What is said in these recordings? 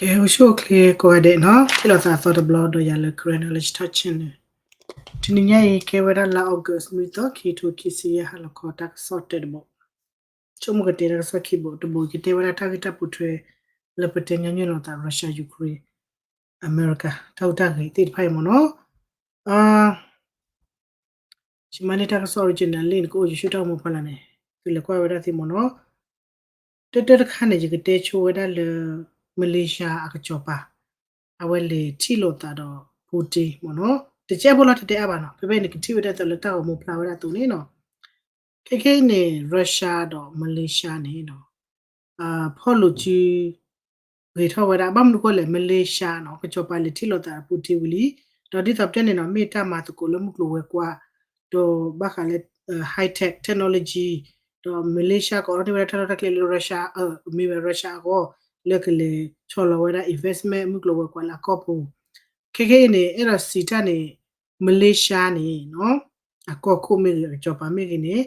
ကဲ အိၣ်ဆူၣ်အိၣ်ချ့ကိးဂၤဒဲးနီၤ, ထံၣ်လိာ်သးအသီတဘျီဒီးယၤလၢ Karen Knowledge Talk Channel. တနံၤညါအံၤ ကဲဝဲဒၣ်လါ August နွံသီ ခံကထိခံဆံယဲၢ် ဟါလီၤခီတၢ်ကစီၣ်တဲတဘိ, ဆိကမိၣ်ကတဲတၢ်ကစီၣ်ခံဘိ, တဘိကတဲဝဲဒၣ်တၢ်ဂ့ၢ်တၢ်ပိာ်ထွဲ လၢပတဲညီနုၢ်လိာ်သး Russia Ukraine အမဲရကၤ တၢ်ဟူးတၢ်ဂဲၤသ့ၣ်တဖၣ်အံၤမ့ၢ်နီၤ. ယမၤန့ၢ်တၢ်ကစီၣ် original link န့ၣ် ကအိၣ်ယဆူၣ်တၢ်အိၣ်မူဖီလာ်န့ၣ် သုလဲၤကွၢ်ဝဲဒၣ်သ့မ့ၢ်နီၤ. တၢတၢတခါန့ၣ် ယကတဲဆိဝဲဒၣ်လၢ Malaysia အကစီၤပၤ အဝဲလဲၤထံၣ်လိာ်သးဒီး Putin မ့ၢ်နီၤ. တကဲဖိလီၤ တတဲအါဘၣ်နီၤ, ဖဲဖဲန့ၣ် ကထံၣ်ဝဲဒၣ်သိးလၢတၢ်ဂီၤမူဖျါဝဲဒၣ်အသိးန့ၣ်နီၤ. ခဲခဲအံၤန့ၣ် Russia ဒီး Malaysia န့ၣ်နီၤ ဖီၣ်လိာ်စု ဂ့ၤထီၣ်ဝဲဒၣ် ဘၣ်မနုၤအဃိလဲၣ် Malaysia နီၤ ကစီၤပၤလဲၤထံၣ်လိာ်သး Putin ဝံၤလံ, ဒီးဒ်သိးပတဲန့ၣ်နီၤ မ့ၢ်တၢ်မၤသကိးလၢမုၢ်ကျိၤဝဲၤကွာ်, ဒီးဘၣ်ဃးလၢ high tech technology, ဒီး Malaysia ကအိးထီၣ်န့ၢ်ဝဲဒၣ်တၢ်လီၢ်တၢ်ကျဲလၢ Russia အမ့ၢ်ဝဲ Russia အဂီၢ် လၢကလဲၤဆီလီၤဝဲဒၣ် investment မုၢ်ကျိၤဝဲၤကွာ်လၢအကီၢ်ပူၤ. ခဲခဲအံၤန့ၣ် အဲၣ်ဒိးစံးတၢ်န့ၣ် Malaysia န့ၣ်နီၤ အကီၢ်ခိၣ်မ့ၢ်ဂ့ၤ အကစီၤပၤမ့ၢ်ဂ့ၤန့ၣ်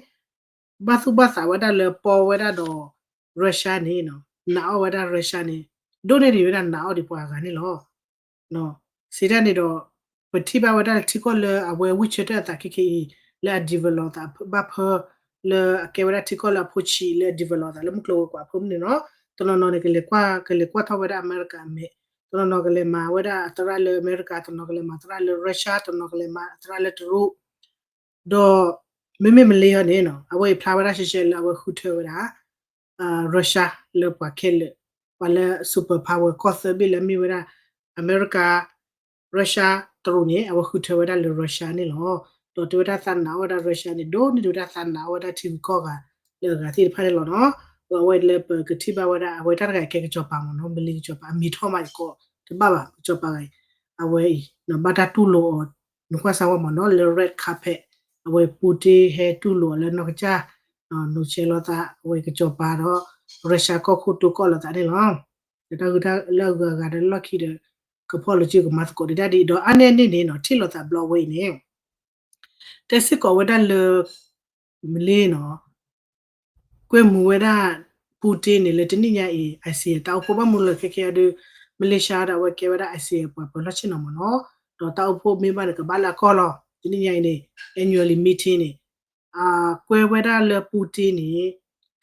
ဘၣ်သူၣ်ဘၣ်သးဝဲဒၣ်လၢပီဝဲဒၣ်ဒီး Russia န့ၣ်နီၤ နာ်အီၣ်ဝဲဒၣ် Russia န့ၣ် ဒိၣ်န့ၢ်ဒံးဝဲဒၣ်နာ်အီၣ်ဒံးပှၤအဂၤန့ၣ်လီၤ. စံးတၢ်န့ၣ်ဒီး ပထံၣ်ဘၣ်ဝဲဒၣ်လၢထံကီၢ်လၢအဝဲဝံၣ်ဆၢထၢၣ်အသးခဲခဲအံၤ လၢအ develop သးဘၣ်ဖၢ လၢအကဲဝဲဒၣ်ထံကီၢ်လၢအဖိဆံး လၢအ develop သးလၢမုၢ်ကျိၤဝဲၤကွာ်အဖၢမုၢ်န့ၣ်နီၤ. တနီၤနီၤန့ၣ် ကလဲၤကွၢ် ကလဲၤကွၢ်ထီၣ်ဝဲဒၣ် အမဲရကၤအမဲာ်, တနီၤနီၤကလဲၤမၤဝဲဒၣ်အသရၣ်လၢအမဲရကၤ, တနီၤကလဲၤမၤသရၣ်လၢ Russia, တနီၤကလဲၤမၤသရၣ်လၢတရူး ဒီး မ့မ့ၢ် Malaysia န့ၣ်နီၤ အဝဲအံၤဖျါဝဲဒၣ်ရှဲရှဲလၢအဝဲဃုထၢဝဲဒၣ် Russia လၢပှၤခဲလၢာ် ပှၤလၢ superpower ကီၢ်သၢဘ့ၣ်လၢအမ့ၢ်ဝဲဒၣ် အမဲရကၤ Russia တရူးန့ၣ် အဝဲဃုထၢဝဲဒၣ်လၢ Russia န့ၣ်လီၤ. ဒီးတဲဝဲဒၣ်သးနာ်အီၣ်ဝဲဒၣ် Russia န့ၣ် ဒိၣ်န့ၢ်ဒံးဝဲဒၣ်သးနာ်အီၣ်ဝဲဒၣ်ထံဂုၤကီၢ်ဂၤလၢအဂၤသ့ၣ်တဖၣ်န့ၣ်လီၤနီၤ. ဒီးအဝဲလၢပကထံၣ်ဘၣ်ဝဲဒၣ် အဝဲတၢ်တဂၤကဲကစီၤပၤမ့ၢ်နီၤ မလ့ၤကစီၤပၤ အမံၤထီၣ်မးယကီး တဘၣ်ဘၣ် ကစီၤပၤဂၤအံၤ အဝဲအံၤ ဘၣ်တၢ်တူၢ်လိာ်အီၤ နကွၢ်စၢ်ဝဲမ့ၢ်နီၤ လၢ red carpet အဝဲ Putin ဟဲတူၢ်လိာ်အီၤလၢနီၢ်ကစၢ် နီၢ်ဆဲးလိာ်သး အဝဲကစီၤပၤဒီး Russia ကီၢ်ခိၣ်တိကီၢ်လိာ်သးန့ၣ်လီၤ. ဒီးတၢ်ဂ့ၢ်လၢအဂုၤအဂၤဒီးလီၢ်ခံဒီး ကဖီၣ်လိာ်စုကမၤသကိးဒံးတၢ်ဒ်အံၤ ဒီးအါန့ၢ်န့ၣ်န့ၣ်နီၤ ထံၣ်လိာ်သးဘျီဝဲအံၤန့ၣ် တဲစ့ၢ်ကီးဝဲဒၣ်လၢ မလ့ၤနီၤ ကွဲမုာ်ဝဲဒၣ် Putin န့ၣ် လၢတနံၣ်ညါအံၤ ICE တၢ်အိၣ်ဖှိၣ် ဘၣ်မနုၤလၢခဲခဲအံၤဒီး Malaysia ဒီးအဝဲကဲဝဲဒၣ် ICE ပှၤပၢၤလီၢ်ဆ့ၣ်နီၤမ့ၢ်နီၤ ဒီးတၢ်အိၣ်ဖှိၣ်မ့ၢ်ဘၣ်န့ၣ် ကဘၣ်လၢအကီၢ်လီၤ. တနံၣ်ညါအံၤန့ၣ် annually meeting န့ၣ် ကွဲဝဲဒၣ်လၢ Putin န့ၣ်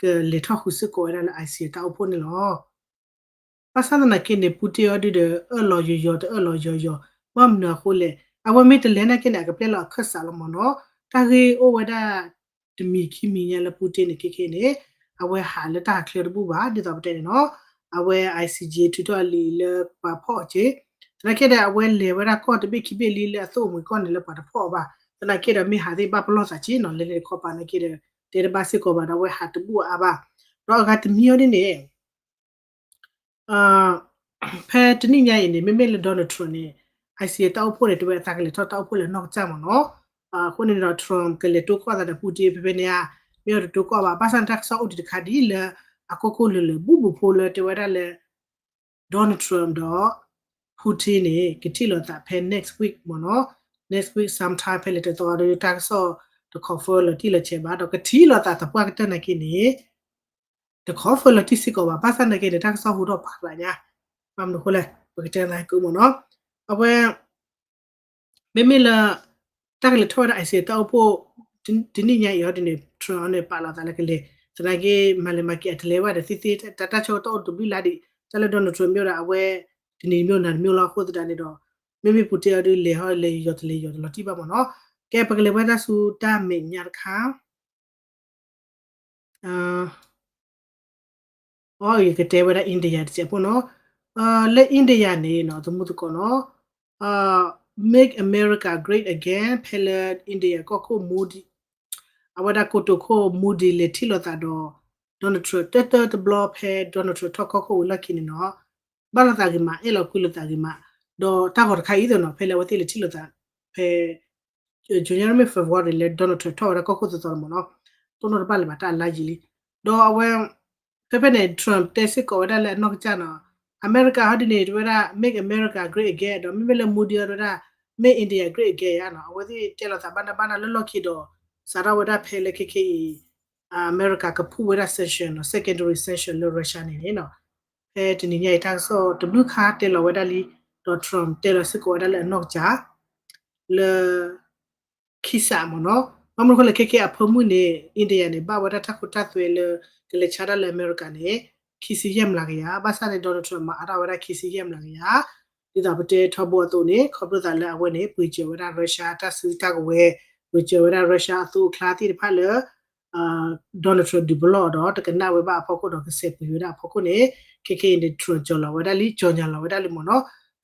ကလဲၤထီၣ်ဃုာ်စ့ၢ်ကီးဝဲဒၣ်လၢ ICE တၢ်အိၣ်ဖှိၣ်န့ၣ်လီၤ. ဘၣ်ဆၣ်သနာ်က့န့ၣ် Putin အီၤဒုဒီး အၢၣ်လီၤယီၤယီၤ တအၢၣ်လီၤယီၤယီၤ ဘၣ်မနုၤအဃိလဲၣ်. အဝဲမ့ၢ်တလဲၤနာ်က့န့ၣ် အကပျဲလီၤအခၢၣ်စးလီၤမ့ၢ်နီၤ. တၢ်ဂ့ၢ်အိၣ်ဝဲဒၣ် တမံၤခံမံၤညါလၢ Putin န့ၣ် ခဲခဲန့ၣ် အဝဲဟးလၢတၢ်ဟးချ့တဘူၣ်ဘၣ် ဒ်သိးပတဲန့ၣ်နီၤ. အဝဲ ICJ ထုးထီၣ်အလံာ်လၢပှၤဖီၣ်အီၤက့ သနာ်က့ဒီး အဝဲလဲၤဝဲဒၣ်ကီၢ်တဘ့ၣ်ခံဘ့ၣ်လံလၢအသိၣ်အမှံၤကီၢ်န့ၣ်လၢပှၤတဖီၣ်အီၤဘၣ်. သနာ်က့ဒီး မ့ၢ်ဟးသ့ၣ်ဘၣ်ပလီၢ်သးက့နီၤ လဲၤလဲၤတခီပၤနာ်က့ဒီး တဲတဘၣ်စ့ၢ်ကီးဘၣ်ဒီး အဝဲဟးတဘူၣ်အါဘၣ်. ဒီးအဂၤတမံၤအီၤဒ်န့ၣ် ဖဲတနံၣ်ညါအံၤန့ၣ် မ့မ့ၢ်လၢ Donald Trump န့ၣ် ICJ တၢ်အိၣ်ဖှိၣ်န့ၣ် တဲဝဲအသးကလဲၤထီၣ်တၢ်အိၣ်ဖှိၣ်လၢနီၢ်ကစၢ်မ့ၢ်နီၤ. အဃိန့ၣ်ဒီး Trump ကလဲၤတိကီၣ်သးဒီး Putin ဖဲဖဲန့ၣ်ဧါ မ့ၢ်အီၤတတိကီၣ်ဘၣ်. ဘၣ်ဆၣ်န့ၣ် တၢ်ကစီၣ်အိၣ်ဒံးတခါဒ်လၢ အကီၢ်ခိၣ်လၢာ်လၢာ် ဘူးဘူးဖိလၢတဲဝဲဒၣ်လၢ Donald Trump ဒီး Putin န့ၣ် ကထံၣ်လိာ်သးဖဲ next week မ့ၢ်နီၤ. Next week sometime ဖဲလဲၣ်တသီဒီး တၢ်ကစီၣ်တ confirm လီၤတံၢ်လီၤဆဲးဘၣ် ဒီးကထံၣ်လိာ်သးသပှၢ်ကတၢၢ်နာ်က့န့ၣ် တ confirm လီၤတံၢ်စ့ၢ်ကီးဘၣ်. ဘၣ်ဆၣ်နာ်က့န့ၣ် တၢ်ကစီၣ်ဟူထီၣ်ဖးသးညါ ဘၣ်မနုၤအဃိလဲၣ် ပကတဲသးကမ့ၢ်နီၤ. အဝဲ မ့မ့ၢ်လၢ တၢ်ကလဲၤထီၣ်ဝဲဒၣ် ICJ တၢ်အိၣ်ဖှိၣ် တနံၣ်ညါအံၤအီၤဒ်န့ၣ် Trump န့ၣ် ပာ်လီၤသးလၢကလဲၤ သနာ်က့ မၤလဲၤမၤက့ၤအတလဲၤဘၣ်ဒီးသ့သ့ တၢ်တၢ်ဆၢကတီၢ်အိၣ်တဘျုးလါဒံး တၢ်လၢ Donald Trump မ့ၢ်ဝဲဒၣ်အဝဲ တနံၤတမံၤနၤတမံၤလီၤ. အဃိသတးန့ၣ်ဒီး မ့မ့ၢ် Putin အီၤဒုးလဲၤဟီလဲၤယီၤတလဲၤယီၤတလီၤတံၢ်ဘၣ်မ့ၢ်နီၤ. ကဲ ပကလဲၤဝဲဒၣ်ဆူတၢ်မဲာ်ညါတခါ အ ယကတဲဝဲဒၣ် India တစဲးဖိနီၤ. လၢ India န့ၣ်နီၤ သမူသကိးနီၤ Make America Great Again ဖဲလၢ India ကီၢ်ခိၣ် Modi အဝဲဒၣ်ကိတိာ်ခိၣ် Modi လဲၤထံၣ်လိာ်သးဒီး Donald Trump တၢတၢတဘျီဖဲ Donald Trump ထီၣ်ကီၢ်ခိၣ်ဝံၤလီၢ်ခံန့ၣ်နီၤ ဘၣ်လိာ်သးဂ့ၤမး အဲၣ်လိာ်ကွံလိာ်သးဂ့ၤမး ဒီးတၢ်ဂီၤတခါအံၤသ့ၣ်နီၤ ဖဲလၢအဝဲသ့ၣ်လဲၤထံၣ်လိာ်သး ဖဲ January February လၢ Donald Trump ထီၣ်ဝဲဒၣ်ကီၢ်ခိၣ်သီသီန့ၣ်မ့ၢ်နီၤ တိၢ်နီၣ်တဘၣ်လၢၤဘၣ်တၢ်အလါယံၤလံ. ဒီးအဝဲ ဖဲဖဲန့ၣ် Trump တဲစ့ၢ်ကီးဝဲဒၣ်လၢအနီၢ်ကစၢ်နီၤ အမဲရကၤဟီဒ်န့ၣ် တဲဝဲဒၣ် Make America Great Again ဒီးမ့မ့ၢ်လၢ Modi အီၤတဲဝဲဒၣ် Make India Great Again ယါနီၤ အဝဲသ့ၣ်တဲလိာ်သးဘၣ်နၢ်ဘၣ်နၢ်လၢလီၢ်ခံဒီး စးထီၣ်ဝဲဒၣ်ဖဲလၢခဲခဲအံၤ အမဲရကၤကဖုၣ်ဝဲဒၣ် sanction နီၤ secondary sanction လၢ Russia န့ၣ်န့ၣ်နီၤ ဖဲ ဖဲတနံၤညါအံၤ တၢ်ကစီၣ်တဘျုးခါတဲလီၤဝဲဒၣ်လံ, ဒီး Trump တဲလီၤစ့ၢ်ကီးဝဲဒၣ်လၢအနီၢ်ကစၢ် လၢ ခံစးမ့ၢ်နီၤ. ဘၣ်မနုၤအဃိလဲၣ် ခဲကဲအဖၢမုၢ်န့ၣ် India န့ၣ် ဘၣ်ဝဲဒၣ်တၢ်ခိတၢ်သွဲလၢ ကလဲၤဆါတၢ်လၢအမဲရကၤန့ၣ် ခံဆံယဲၢ်မျးကယၤ, ဘၣ်ဆၣ်န့ၣ် Donald Trump မၤအါထီၣ်ဝဲဒၣ်ခံဆံယဲၢ်မျးကယၤ, ဒ်သိးပတဲထီဘိအသိးန့ၣ် ခီဖျိသးလၢအဝဲန့ၣ် ပှ့ၤစၢၤဝဲဒၣ် Russia တၢ်စုတၢ်ကဝဲၤ, ပှ့ၤစၢၤဝဲဒၣ် Russia အသိအကျါသ့ၣ်တဖၣ်လၢ Donald Trump ဒုးပလီၢ်အီၤဒီး တကနၣ်ဝဲဘၣ်အဖီခိၣ်ဒီး ကစဲးပှ့ၤဝဲဒၣ်အဖီခိၣ်န့ၣ် ခဲကဲအံၤန့ၣ် Trump ကၠီၤလီၤဝဲဒၣ်လံ, ကၠီၤညါလီၤဝဲဒၣ်လံမ့ၢ်နီၤ.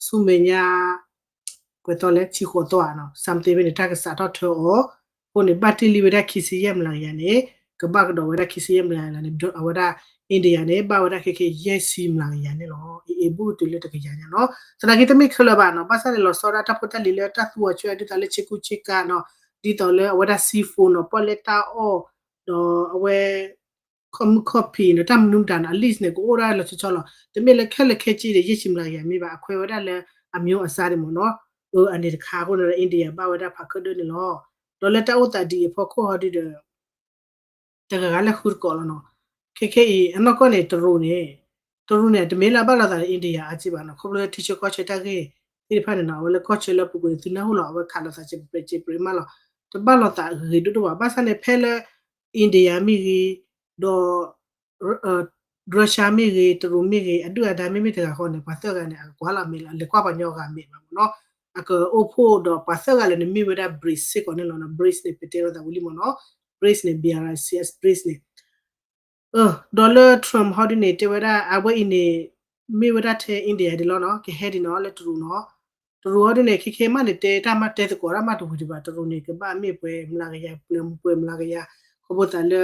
ဆူမဲာ်ညါ ကွဲးသီလဲၣ် ဆံဃိးသီဧါနီၤ, something ဖဲန့ၣ် တၢ်ကစးထီၣ်ထၢအီၤ, အဃိန့ၣ် ဘၣ်တ့ၢ်လံဝဲဒၣ်ခံဆံယဲၢ်မျးကယၤန့ၣ် ကဘၣ်ကဒီးဝဲဒၣ်ခံဆံယဲၢ်မျးကယၤန့ၣ် အဝဲဒၣ် India န့ၣ် ဘၣ်ဝဲဒၣ်ခဲကဲယဲၢ်ဆံမျးကယၤန့ၣ်လီၤ. အ့ၣ် ဘူးတုၤလၢတကယၤညါနီၤ. သနာ်က့တမ့ၢ်ခဲလၢာ်ဘၣ်နီၤ, ဘၣ်ဆၣ်န့ၣ် လီၤဆီဒၣ်တၢ်ဖိတၢ်လံၤလၢတၢ်သူအီၤဆူ ဒ်သိးလၢဆ့ကူဆ့ကၤနီၤ, ဒ်သိးလၢအဝဲဒၣ် seafood နီၤ, ပီၣ်လဲၣ်တၢ်အီၣ်, ဒီးအဝဲ ခီၣ်မုၢ်ခီၣ်ဖံးနီၤ, တၢ်မနုၤမတၤနီၤ, at least န့ၣ် ကအိၣ်ဒၣ်လီၤဆီဆီလီၤ. တမ့ၢ်လၢခဲလၢာ်ခဲဆ့ဒီး ယဲၢ်ဆံမျးကယၤမ့ၢ်ဘၣ်, အခွဲးဝဲဒၣ်လၢအမျိုးအစားန့ၣ်မ့ၢ်နီၤ. အၢ အန့ၣ်တခါအဃိန့ၣ်ဒီး India ဘၣ်ဝဲဒၣ်ဖးခၢၣ်ဒၢန့ၣ်လီၤ. ဒီးလၢတၢ်အိၣ်သးဒ်အံၤအဖီခိၣ်ဟီဒုဒီး တဂၤဂၤလၢဃုတကိးလီၤနီၤ. ခဲခဲအံၤ အနီၢ်ကီၢ်န့ၣ် တရူးန့ၣ်, တရူးန့ၣ် တမ့ၢ်လၢအဘၣ်လိာ်သးဒီး India အါက့ဘၣ်နီၤ, ခီဖျိလၢထံဆၢကီၢ်ဆၢတၢ်ဂ့ၢ်သ့ၣ်တဖၣ်န့ၣ်နီၤ, အဝဲလၢကီၢ်ဆၢလၢအပူၤကွံာ်န့ၣ် သုနၢ်ဟူလီၤ, အဝဲခးလိာ်သးစဲးပြဲးစဲးပြဲးမးလီၤ. တဘၣ်လိာ်သးဂ့ၤဒိၣ်ဒိၣ်ဘၣ်, ဘၣ်ဆၣ်န့ၣ် ဖဲလၢ India မ့ၢ်ဂ့ၤ, ဒီး Russia မ့ၢ်ဂ့ၤ, တရူးမ့ၢ်ဂ့ၤ, အဒုၣ်အဒါမ့မ့ၢ်တဂၤဃီန့ၣ် ပှၤသၢဂၤန့ၣ် အကကွၢ်လီၤမဲာ်လီၤ, လဲၤကွၢ်ပှၤညီဂၤမဲာ်ဘၣ်မ့ၢ်နီၤ. အကအိၣ်ဖှိၣ်ဒီးပှၤသၢဂၤလၢာ်န့ၣ် မ့ၢ်ဝဲဒၣ် BRICS စ့ၢ်ကီးန့ၣ်လီၤနီၤ. BRICS န့ၣ် ပတဲလိာ်သးဝံၤလံမ့ၢ်နီၤ. BRICS န့ၣ် B R I C S, BRICS န့ၣ် ဒီးလၢ Trump ဟီဒုန့ၣ် တဲဝဲဒၣ် အဝဲအံၤန့ၣ် မ့ၢ်ဝဲဒၣ်ထဲ India ဒ်လီၤနီၤ, ကဟဲဒ်နီၤ လၢတရူးနီၤ. တရူးဟီဒုန့ၣ် ခဲခဲမးန့ၣ် တဲတၢ်မး တဲသကိးတၢ်မးတဝံၤဒံးဘၣ်, တရူးန့ၣ် ကဘၣ်မ့ၢ်ပှဲၤမျးကယၤ ပှဲၤပှဲၤမျးကယၤ, ခီဖျိသးလၢ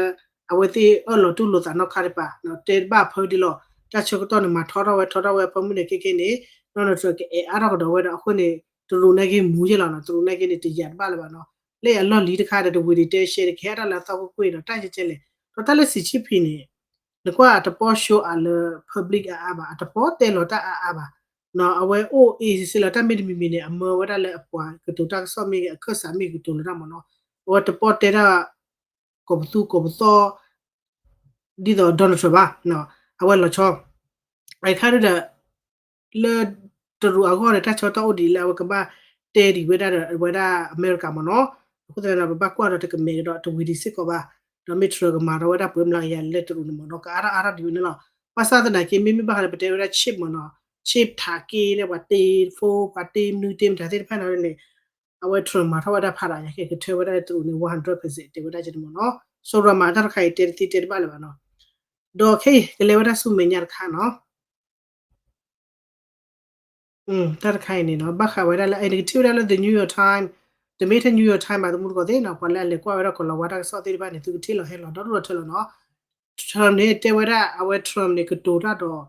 အဝဲသ့ၣ်အၢၣ်လီၤတူၢ်လိာ်သးနီၢ်ခါတပၤ, တဲတဘၣ်ဖၢဒ်လီၤ. တၢ်ဆၢကတီၢ်န့ၣ် မၤထီထီၣ်ဝဲ ထီထီၣ်ဝဲအဖၢမုၢ်န့ၣ် ခဲခဲန့ၣ် Donald Trump ကအဲၣ်အါထီၣ်ကဒီးဝဲဒီး အဃိန့ၣ် တရူးနာ်က့မူယဲလီၤနီၤ, တရူးနာ်က့န့ၣ် တယာ်တဘၣ်လၢၤဘၣ်နီၤ. လၢအလီၢ်လံၤတခါဒီး တဝံၤဒံးတဲရှဲဒီး ကဟဲဒၣ်လၢအသီခိၣ်ကွ့ၢ်ဒီး တၢ်ကဲကဲလဲၣ်. ဒီးတၢ်လၢ Xi Jinping န့ၣ် နကွၢ်အတပီၢ် show အါလၢ public အါအါဘၣ်, အတပီၢ်တဲလီၤတၢ်အါအါဘၣ်. အဝဲအိၣ်အ့ၣ်စ့ၢ်လီၤ, တၢ်မ့ၢ်တမံၤမံၤန့ၣ် အမၢဝဲဒၣ်လၢအပှၤကတိၤတၢ်ကစီၣ်မ့ၢ်ဂ့ၤ, အခၢၣ်စးမ့ၢ်ဂ့ၤ ကတိၤလီၤတၢ်မ့ၢ်နီၤ. အဝဲတပီၢ်တဲတၢ် ကိးပသူကိးပသီ ဒ်သိး Donald Trump ဘၣ်, အဝဲလီၤဆီ အခါဒုဒီး လၢတရူးအဂီၢ်ဒီး တၢ်ဆၢကတီၢ်အိၣ်ဒံးလၢအဝဲကဘၣ်တဲဒံးဝဲဒၣ်ဒီး အဝဲဒၣ်အမဲရကၤမ့ၢ်နီၤ. အဃိသတးဒီး ပဘၣ်ကွၢ်ဒီးတကမဲာ်ဒီး တဝံၤဒံးစ့ၢ်ကီးဘၣ်. ဒီးမ့ၢ် Trump ကမၤထီၣ်ဝဲဒၣ်ပှဲၤမျးကယၤလၢတရူးန့ၣ်မ့ၢ်နီၤ, ကအါထီၣ်အါထီၣ်ဒံးဝဲန့ၣ်လီၤ. ဘၣ်ဆၣ်သနာ်က့ မ့မ့ၢ်ဘၣ်ဃးဒီး ပတဲဝဲဒၣ် chip မ့ၢ်နီၤ, chip ထးက့လၢပှၤတ့ phone ပှၤတ့မနုၤတ့မတၤသ့ၣ်တဖၣ်န့ၣ်န့ၣ် အဝဲ Trump မၤထီၣ်ဝဲဒၣ်ဖးဒိၣ်ညါက့ ကထၢဝဲဒၣ်လၢတရူးန့ၣ် one hundred percent တဲဝဲဒၣ်က့န့ၣ်မ့ၢ်နီၤ. စိရၤမၤတၢ်တခါအံၤ တဲတသ့တဲတဘၣ်လၢၤဘၣ်နီၤ. ဒီးခဲအံၤ ကလဲၤဝဲဒၣ်ဆူမဲာ်ညါတခါနီၤ. တၢ်တခါအံၤန့ၣ်နီၤ ဘၣ်ဃးဝဲဒၣ်လၢ အံၤနကထံၣ်ဝဲဒၣ်လၢ The New York Times, တမ့ၢ်ထဲ New York Times ဘၣ် သမူသကိးသ့ၣ်နီၤ, ပှၤလၢအလဲၤကွၢ်ဝဲဒၣ် ကိၤလၤဝါတၢ်ကစီၣ်သ့ၣ်တဖၣ်န့ၣ် သုကထံၣ်လီၤဟဲလီၤဒီဒူၣ်ဒီထၢလီၤနီၤ. Trump န့ၣ် တဲဝဲဒၣ် အဝဲ Trump န့ၣ် ကတိၤတၢ်ဒီး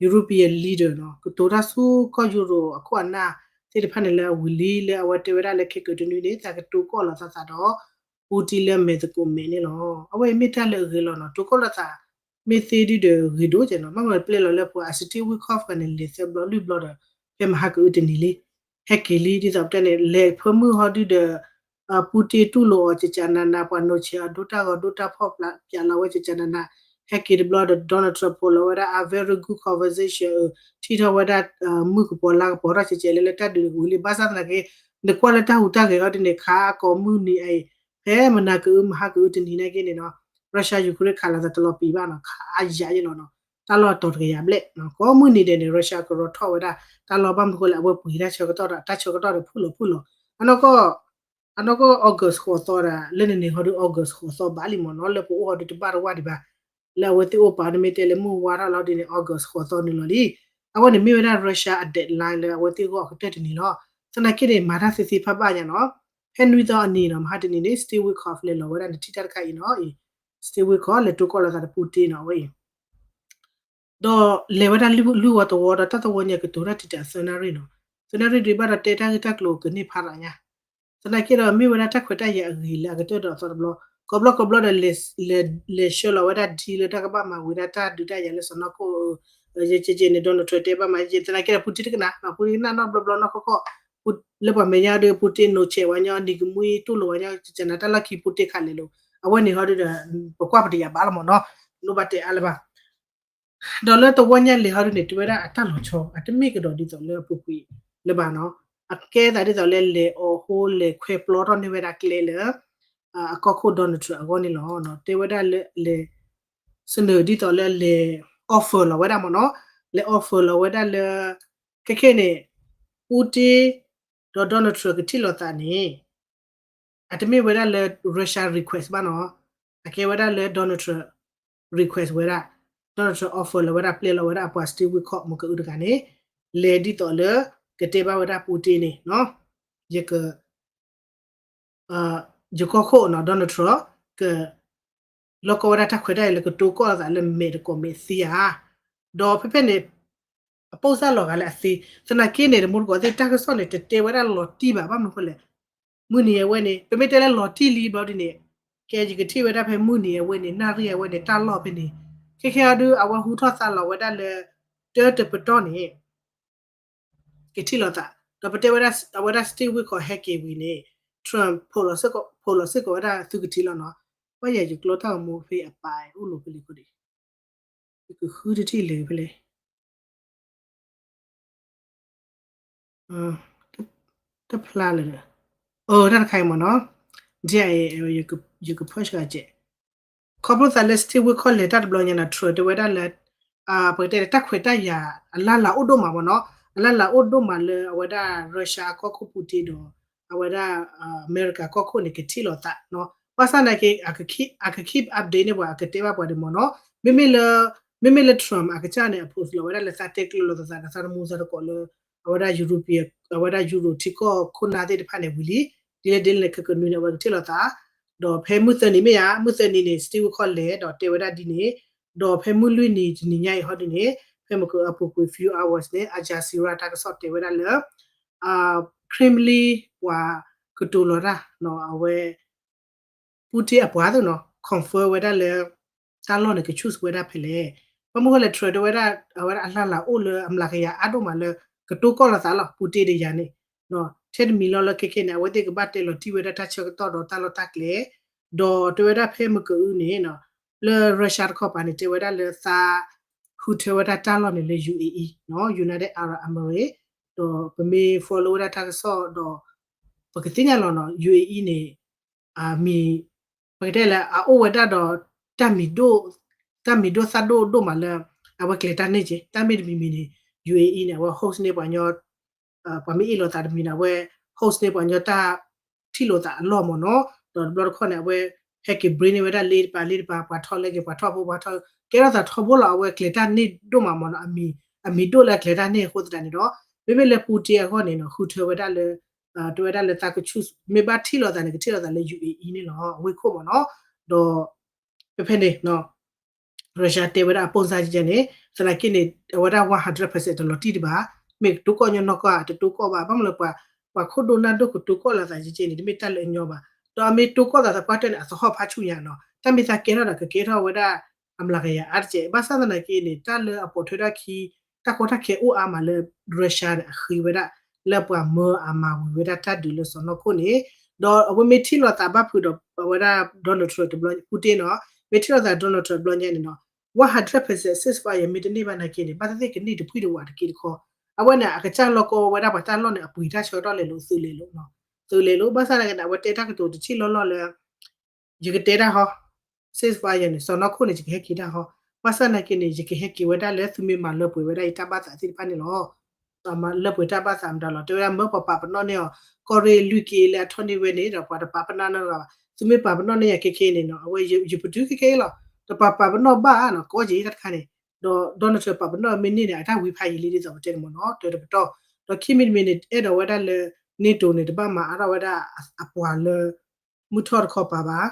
European leader နီၤ, ကတိၤတၢ်ဆူကီၢ်ယူရိၤအခိၣ်အနၢ်သ့ၣ်တဖၣ်န့ၣ် လၢအဝံၤလံလၢအဝဲတဲဝဲဒၣ်လၢ ခဲကတနွံန့ၣ် သးကတိၤကီၢ်လိာ်သးသးဒီး Putin လၢမဲာ်သကိးမဲာ်န့ၣ်လီၤ. အဝဲအံၤမ့ၢ်တၢ်လၢအဂ့ၤလီၤနီၤ, တိၤကီၢ်လိာ်သး မ့ၢ်သ့ဒုဒီးဂ့ၤဒိၣ်ကဲနီၤ, ဘၣ်မနုၤပျဲလီၤလၢပှၤ Steve Witkoff န့ၣ် လဲၤသၢဘျီလွံၢ်ဘျီဒီး ဖဲမဟါကအုတနံၤလံ, ဟဲက့ၤလံ ဒ်သိးပတဲန့ၣ် လဲၤဖၢမုၢ်ဟီဒုဒီး Putin တူၢ်လိာ်အီၤ ကကနန ပှၤနိးဆဲးအီၤဒိၣ်တၢ်ဂီၤဒိၣ်တၢ်ဖီၣ် ပျးလီၤဝဲ ကကနန, ဟဲက့ၤတဘျီဒီး Donald Trump ဖိးလီၤဝဲဒၣ် a very good conversation, ထံၣ်ထီၣ်ဝဲဒၣ် မုၢ်ကပီၤလါကပီၤထီၣ်ကဲကဲလၢလၢတၢ်ဒုးဝံၤလံ, ဘၣ်ဆၣ်သနာ်က့ နကွၢ်လၢတၢ်ဟူးတၢ်ဂဲၤအီၤဒ်န့ၣ် ခးကိးမုၢ်နံၤအံၤ ဖဲမနၤကအု မဟါကအုတနံၤနာ်က့န့ၣ်နီၤ, Russia Ukraine ခးလိာ်သးတလီၤပံာ်ဘၣ်နီၤ, ခးအါယၤယဲလီၤနီၤ, တၢ်လီၢ်အတီၤတကယၤဘျဲၣ်, ကိးမုၢ်နံၤဒဲးန့ၣ် Russia ကရီထီၣ်ဝဲဒၣ် တၢ်လီၢ်ဘၣ်မနုၤဃိလဲၣ် အဝဲပှ့ၤတၢ်ဆၢကတီၢ်ဒီး တၢ်ဆၢကတီၢ်ဒီးဖုၣ်လီၤဖုၣ်လီၤ, အနီၢ်ကီၢ် အနီၢ်ကီၢ် August ဃိးသီဒီး လၢန့ၣ်န့ၣ်ဟီဒု August ဃိးသီဘၣ်လံမ့ၢ်နီၤ, လၢပအိၣ်ဟီဒုတဘၣ်တဝၣ်ဒံးဘၣ်, လၢအဝဲသ့ၣ်အိၣ်ပာ်န့ၣ်မ့ၢ်တဲလၢမုၢ်ဝါထီၣ်လီၤဒ်န့ၣ် August ဃိးသီနုာ်လီၤလံ, အဝဲန့ၣ်မ့ၢ်ဝဲဒၣ် Russia အ deadline လၢအဝဲသ့ၣ်ဂီၢ်အကတၢၢ်တနံၤလီၤ, သနာ်က့န့ၣ် မၤတၢ်သ့သ့ဖးဘၣ်ညါနီၤ, ဖဲနွံသီအနံၤနီၤ မဟါတနံၤန့ၣ် Steve Witkoff လဲၤလီၤဝဲဒၣ်န့ၣ်ထံၣ်တၢ်တခါအံၤနီၤ, Steve Witkoff လဲၤတိၤကီၢ်လိာ်သးဒီး Putin နီၤ အဝဲအံၤ ဒီးလဲၤဝဲဒၣ်လွံၢ်ဝီတဝီဒီးတၢ်သဝီညါကတိၤတၢ်တံာ်တာ်သၢနၣ်ရံၣ်နီၤ, သၢနၣ်ရံၣ်ဒုးဘၣ်ဒီးတဲတၢ်ဂ့ၢ်တၢ်ကျိၤကန့ၢ်ဖးဒိၣ်ညါ, သနာ်က့ဒီးမ့ၢ်ဝဲဒၣ်တၢ်ခွဲးတၢ်ယာ်အဂ့ၤလၢအကတၢၢ်ဒီးအသီတဘျီ, ကိးဘျီကိးဘျီဒီး လဲၤဆှၢလီၤဝဲဒၣ်ဒ်လၢတၢ်ကဘၣ်မၤဝံၤဒၣ်တၢ်ဒုးတၢ်ယၤလၢစီၢ်နီၤခိၣ်, ယဲကဲကဲန့ၣ် Donald Trump တဲဘၣ်မးယဲ သနာ်က့ဒီး Putin တကနၣ်, Putin ကနၣ်နီတဘျီဘျီနီၢ်ခီခီ, လၢပှၤမဲာ်ညါဒီး Putin နိးဆဲးဝဲညီ နံၤကမှံတူၢ်လိာ်ဝဲညီ ကကနၣ်တၢ်လီၢ်ခံ Putin ခးလဲၤလိာ်, အဝဲန့ၣ်ဟီဒုဒီး ပကွၢ်ပတယာ်ဘၣ်လီၤမ့ၢ်နီၤ, လိၣ်ဘၣ်တဲအါလၢၤဘၣ် ဒီးလၢတဝီညါလဲၤဟီဒုန့ၣ် တဲဝဲဒၣ်အတၢ်လီၤဆီ အတမ့ၢ်ကဒီးဒ်သိးလၢအပူၤကွံာ်လၢၤဘၣ်နီၤ, အကဲသးဒ်သိးလၢလဲၤအီၤဟိလဲၤခွဲပျီထီၣ်န့ၢ်ဝဲဒၣ်ကျဲလၢ အကီၢ်ခိၣ် Donald Trump အဂီၢ်န့ၣ်လီၤ. တဲဝဲဒၣ်လၢလဲၤ စနၢၣ်ဒ်သိးလၢလဲၤ offer လီၤဝဲဒၣ်မ့ၢ်နီၤ, လဲၤ offer လီၤဝဲဒၣ်လၢ ခဲခဲန့ၣ် Putin ဒီး Donald Trump ကထံၣ်လိာ်သးန့ၣ် အတမ့ၢ်ဝဲဒၣ်လၢ Russia request ဘၣ်နီၤ, အကဲဝဲဒၣ်လၢ Donald Trump request ဝဲဒၣ်, Donald Trump offer လီၤဝဲဒၣ် ပျဲလီၤဝဲဒၣ်အပှၤ Steve Witkoff မ့ၢ်ကအုတဂၤန့ၣ် လဲၤဒ်သိးလၢ ကတဲဘၣ်ဝဲဒၣ် Putin န့ၣ်နီၤ, ယက ယကီၢ်ခိၣ်နီၤ Donald Trump က လီၢ်ကီၢ်ဝဲဒၣ်တၢ်ခွဲးတၢ်ယာ်လၢကတိၤကီၢ်လိာ်သးလၢမဲာ်တကိးမဲာ်သ့ဧါ, ဒီးဖဲဖဲန့ၣ် အပိၢ်စၢ်လီၤဂာ်လၢအသ့, သနာ်က့န့ၣ် တမူတကိးသ့ၣ်တၢ်ကစီၣ်န့ၣ် တတဲဝဲဒၣ်လီၤတံၢ်ဘၣ် ဘၣ်မနုၤဃိလဲၣ်, မုၢ်နံၤအဝဲန့ၣ် ပမ့ၢ်တဲလၢလီၤတံၢ်လံဘျီဒ်န့ၣ် ကဲယကထံၣ်ဝဲဒၣ်ဖဲမုၢ်နံၤအဝဲန့ၣ် နၣ်ရံၣ်အဝဲန့ၣ် တၢ်လီၢ်ဖဲန့ၣ် ခဲခဲအံၤဒု အဝဲဟူထီၣ်သါလီၤဝဲဒၣ်လၢ တၢတပတီၢ်န့ၣ် ကထံၣ်လိာ်သး, ဒီးပတဲဝဲဒၣ် အဝဲဒၣ် Steve Witkoff ဟဲက့ၤဝံၤန့ၣ် Trump ဖိးလီၤစ့ၢ်ကီးဝဲဒၣ်သုကထံၣ်လီၤနီၤ, ဘၣ်ယၤယကျိတၢ်ဂီၤမူဖဲအပာ်အိၣ်လိၤဖဲလဲၣ်ခိၣ်ဒံး, ယကဃုတထံၣ်လဲၤဖဲလဲၣ် တဖျါလၢၤဒီး, အၢ တၢ်တခါအံၤမ့ၢ်နီၤ, ဒ်အံၤ ယကဖၢၣ်ဆှၢကဲး, ခီဖျိသးလၢ Steve Witkoff လဲၤတၢ်တဘျီညါနီၤ Trump တဲဝဲဒၣ်လၢ ပကတဲလၢတၢ်ခွဲးတၢ်ယာ် အလၢ်လၢ်အိၣ်ဒိၣ်မးမ့ၢ်နီၤ, အလၢ်လၢ်အိၣ်ဒိၣ်မးလၢအဝဲဒၣ် Russia အကီၢ်ခိၣ် Putin ဒီး အဝဲဒၣ် အမဲရကၤကီၢ်ခိၣ်န့ၣ် ကထံၣ်လိာ်သးနီၤ, ဘၣ်ဆၣ်သနာ်က့ အက keep update န့ၢ်ပှၤ အကတဲဘၣ်ပှၤဒံးမ့ၢ်နီၤ, မ့မ့ၢ်လၢ မ့မ့ၢ်လၢ Trump အကစၢ်န့ၣ် အ post လီၤဝဲဒၣ်လၢသးတဲကျၢၤလိာ်သးဒီးသးတမူသးတကိးလၢ အဝဲဒၣ် European အဝဲဒၣ် Euro ထံကီၢ်ခိၣ်နၢ်သ့ၣ်တဖၣ်န့ၣ်ဝံၤလံ, ဒ်လဲၣ်ဒ်လဲၣ်န့ၣ် ခဲကနွံန့ၣ် အဝဲကထံၣ်လိာ်သး, ဒီးဖဲမုၢ်သၢနံၤမ့ၢ်ဧါ, မုၢ်သၢနံၤန့ၣ် Steve Witkoff လဲၤဒီးတဲဝဲဒၣ်ဒ်န့ၣ်, ဒီးဖဲမုၢ်လွံၢ်နံၤတနံၤညါအံၤဟီဒ်န့ၣ် ဖဲမုၢ်ကအပူၤကွံာ် few hours န့ၣ် Al Jazeera တၢ်ကစီၣ်တဲဝဲဒၣ်လၢ Kremlin ပှၤကတိၤလီၤတၢ်နီၤ အဝဲ Putin အပှၤသ့ၣ်နီၤ confirm ဝဲဒၣ်လၢ တၢ်လီၢ်န့ၣ် က choose ဝဲဒၣ်ဖဲလဲၣ်, ဘၣ်မနုၤဃိလဲၣ် Trump တဲဝဲဒၣ် အဝဲဒၣ်အလၢ်လၢ်အိၣ်လၢအမျးကယၤအါဒိၣ်မးလၢ ကတိၤကီၢ်လိာ်သးလီၤ Putin တယၤန့ၣ်, ထဲတမံၤလီၤလၢခဲခဲန့ၣ် အဝဲသ့ၣ်ကဘၣ်တဲလီၤတံၢ်ဝဲဒၣ်တၢ်ဆၢကတီၢ်ဒီးတၢ်လီၢ်တၢ်ကျဲ, ဒီးတဲဝဲဒၣ်ဖဲမုၢ်ကအုန့ၣ် လၢ Russia တခီပၤန့ၣ် တဲဝဲဒၣ်လၢသး ဃုထၢဝဲဒၣ်တၢ်လီၢ်န့ၣ်လၢ UAE နီၤ United Arab Emirates, ဒီးပမ့ၢ် follow ဝဲဒၣ်တၢ်ကစီၣ်ဒီး ပကသ့ၣ်ညါလီၤနီၤ UAE န့ၣ် မံၤ ပကတဲလၢအအိၣ်ဝဲဒၣ်ဒီး တၢ်မံၤဒိၣ် တၢ်မံၤဒိၣ်သၣ်ဒိၣ်ဒိၣ်မးလၢ အဝဲကျဲၤတၢ်န့ၢ်က့ၤ တၢ်မ့ၢ်တမံၤမံၤန့ၣ် UAE န့ၣ် အဝဲ host န့ၢ်ပှၤညီ ပှၤမ့ၢ်အ့ၣ်လိာ်သးတမံၤန့ၣ် အဝဲ host န့ၢ်ပှၤညီတၢ်ထံၣ်လိာ်သးအလီၢ်မ့ၢ်နီၤ, ဒီးတဘျီတခီၣ်န့ၣ် အဝဲဟဲက့ၤ bring န့ၢ်ဝဲဒၣ်လ့တပၤလ့တပၤ ပှၤထီၣ်လဲက့ၤ ပှၤထီၣ်ဖိ ပှၤထီၣ် ကဲထီၣ်သးထီဘိလီၤ အဝဲကျဲၤတၢ်န့ၢ်ဒိၣ်မးမ့ၢ်နီၤ အမံၤ အမံၤဒိၣ်လၢအကျဲၤတၢ်န့ၢ်အဃိသတးန့ၣ်ဒီး မ့မ့ၢ်လၢ Putin အဂီၢ်န့ၣ်နီၤ ဃုထၢဝဲဒၣ်လၢ တဲဝဲဒၣ်လၢသးက choose မ့ၢ်ဘၣ်ထံၣ်လိာ်သးန့ၣ် ကထံၣ်လိာ်သးလၢ UAE န့ၣ်လီၤ အဝ့ၢ်ခိၣ်မ့ၢ်နီၤ, ဒီး ဖဲဖဲန့ၣ် Russia တဲဝဲဒၣ်အပိၢ်စၢ်ကဲန့ၣ် သနာ်က့န့ၣ် အဝဲဒၣ် one hundred percent တလီၤတံၢ်ဒံးဘၣ်, မ့ၢ်ကတိၤကီၢ်ညီနီၢ်ကီၢ် တတိၤကီၢ်ဘၣ် ဘၣ်မနုၤလဲၣ် ပှၤခိၣ်ဒိၣ်နၢ်ဒိၣ်ကတိၤကီၢ်လိာ်သးကဲန့ၣ် တမ့ၢ်တၢ်လၢအညီဘၣ်, ဒီးအမ့ၢ်တိၤကီၢ်သးသပှၢ်တၢၢ်န့ၣ် အသဟီၣ်ဖးဆူညါနီၤ တၢ်မ့ၢ်သးကဲထီၣ်ဒီးကကဲထီၣ်ဝဲဒၣ် အမျးကယၤအါတက့ၢ် ဘၣ်ဆၣ်သနာ်က့န့ၣ် တၢ်လၢအပိာ်ထွဲထီၣ်ခံ တၢ်ကီတၢ်ခဲအိၣ်အါမးလၢ Russia န့ၣ် အဃ့ဝဲဒၣ် လၢပှၤမၢအမၤဝံၤဝဲဒၣ်တၢ်ဒုးလၢစီၢ်နီၤခိၣ်န့ၣ်, ဒီးအဝဲမ့ၢ်ထံၣ်လိာ်သးဘၣ်ဖုးဒီး အဝဲဒၣ် Donald Trump တဘျီ Putin နီၤ မ့ၢ်ထံၣ်လိာ်သး Donald Trump တဘျီညါန့ၣ်နီၤ one hundred percent ceasefire မ့ၢ်တန့ၢ်ဘၣ်နာ်က့န့ၣ် ဘၣ်သ့ၣ်သ့ၣ်ကန့ၢ်တဖှံၣ်တဝးတက့ၢ်တခီ, အဝဲန့ၣ် အကစၢ်လီၢ်ကီဝဲဒၣ်ပှၤတၢ်လီၢ်န့ၣ် အပှ့ၤတၢ်ဆၢကတီၢ်လဲၤလိာ် သုးလဲၤလိာ် သုးလဲၤလိာ် ဘၣ်ဆၣ်သနာ်က့န့ၣ် အဝဲတဲတၢ်ကတိၤတထံၣ်လီၢ်လီၢ်လၢ ယကတဲတၢ်ဟီ ceasefire န့ၣ် စီၢ်နီၤခိၣ်န့ၣ် ယကဟဲက့ၤတၢ်ဟီ, ဘၣ်ဆၣ်သနာ်က့န့ၣ် ယကဟဲက့ၤဝဲဒၣ်လၢသုမ့ၢ်မၤလၢပှဲၤဝဲဒၣ်ယတၢ်ဘၣ်သးသ့ၣ်တဖၣ်န့ၣ်လီၤ. မၤလၢပှဲၤတၢ်ဘၣ်သးမတၤလီၤ တဲဝဲဒၣ်မၢပှၤပာ်ပနီၣ်န့ၢ်အီၤ ကီၢ်ရ့ၣ်လွံၢ်က့လၢအထီၣ်န့ၢ်ဝဲန့ၣ်ဒီး ပှၤတပာ်ပနီၣ်န့ၢ်ဘၣ်, သုမ့ၢ်ပာ်ပနီၣ်န့ၢ်ယၤခဲခဲန့ၣ်နီၤ အဝဲယပတုာ်ခဲခဲလီၤ, တပာ်ပာ်ပနီၣ်ဘၣ်နီၤ ကီၢ်က့တၢ်တခါန့ၣ်, ဒီး Donald Trump ပာ်ပနီၣ်မ့ၢ်န့ၢ်န့ၣ် အတၢ်ဝံဖးယံာ်လံဒ်သိးပတဲန့ၣ်မ့ၢ်နီၤ တၢတပတီၢ်, ဒီးခံမံၤတမံၤန့ၣ် အဲၣ်ဒိးဝဲဒၣ်လၢ NATO န့ၣ် တဘၣ်မၤအါထီၣ်ဝဲဒၣ်အပှၤလၢ မုၢ်ထီၣ်တခီပၤဘၣ်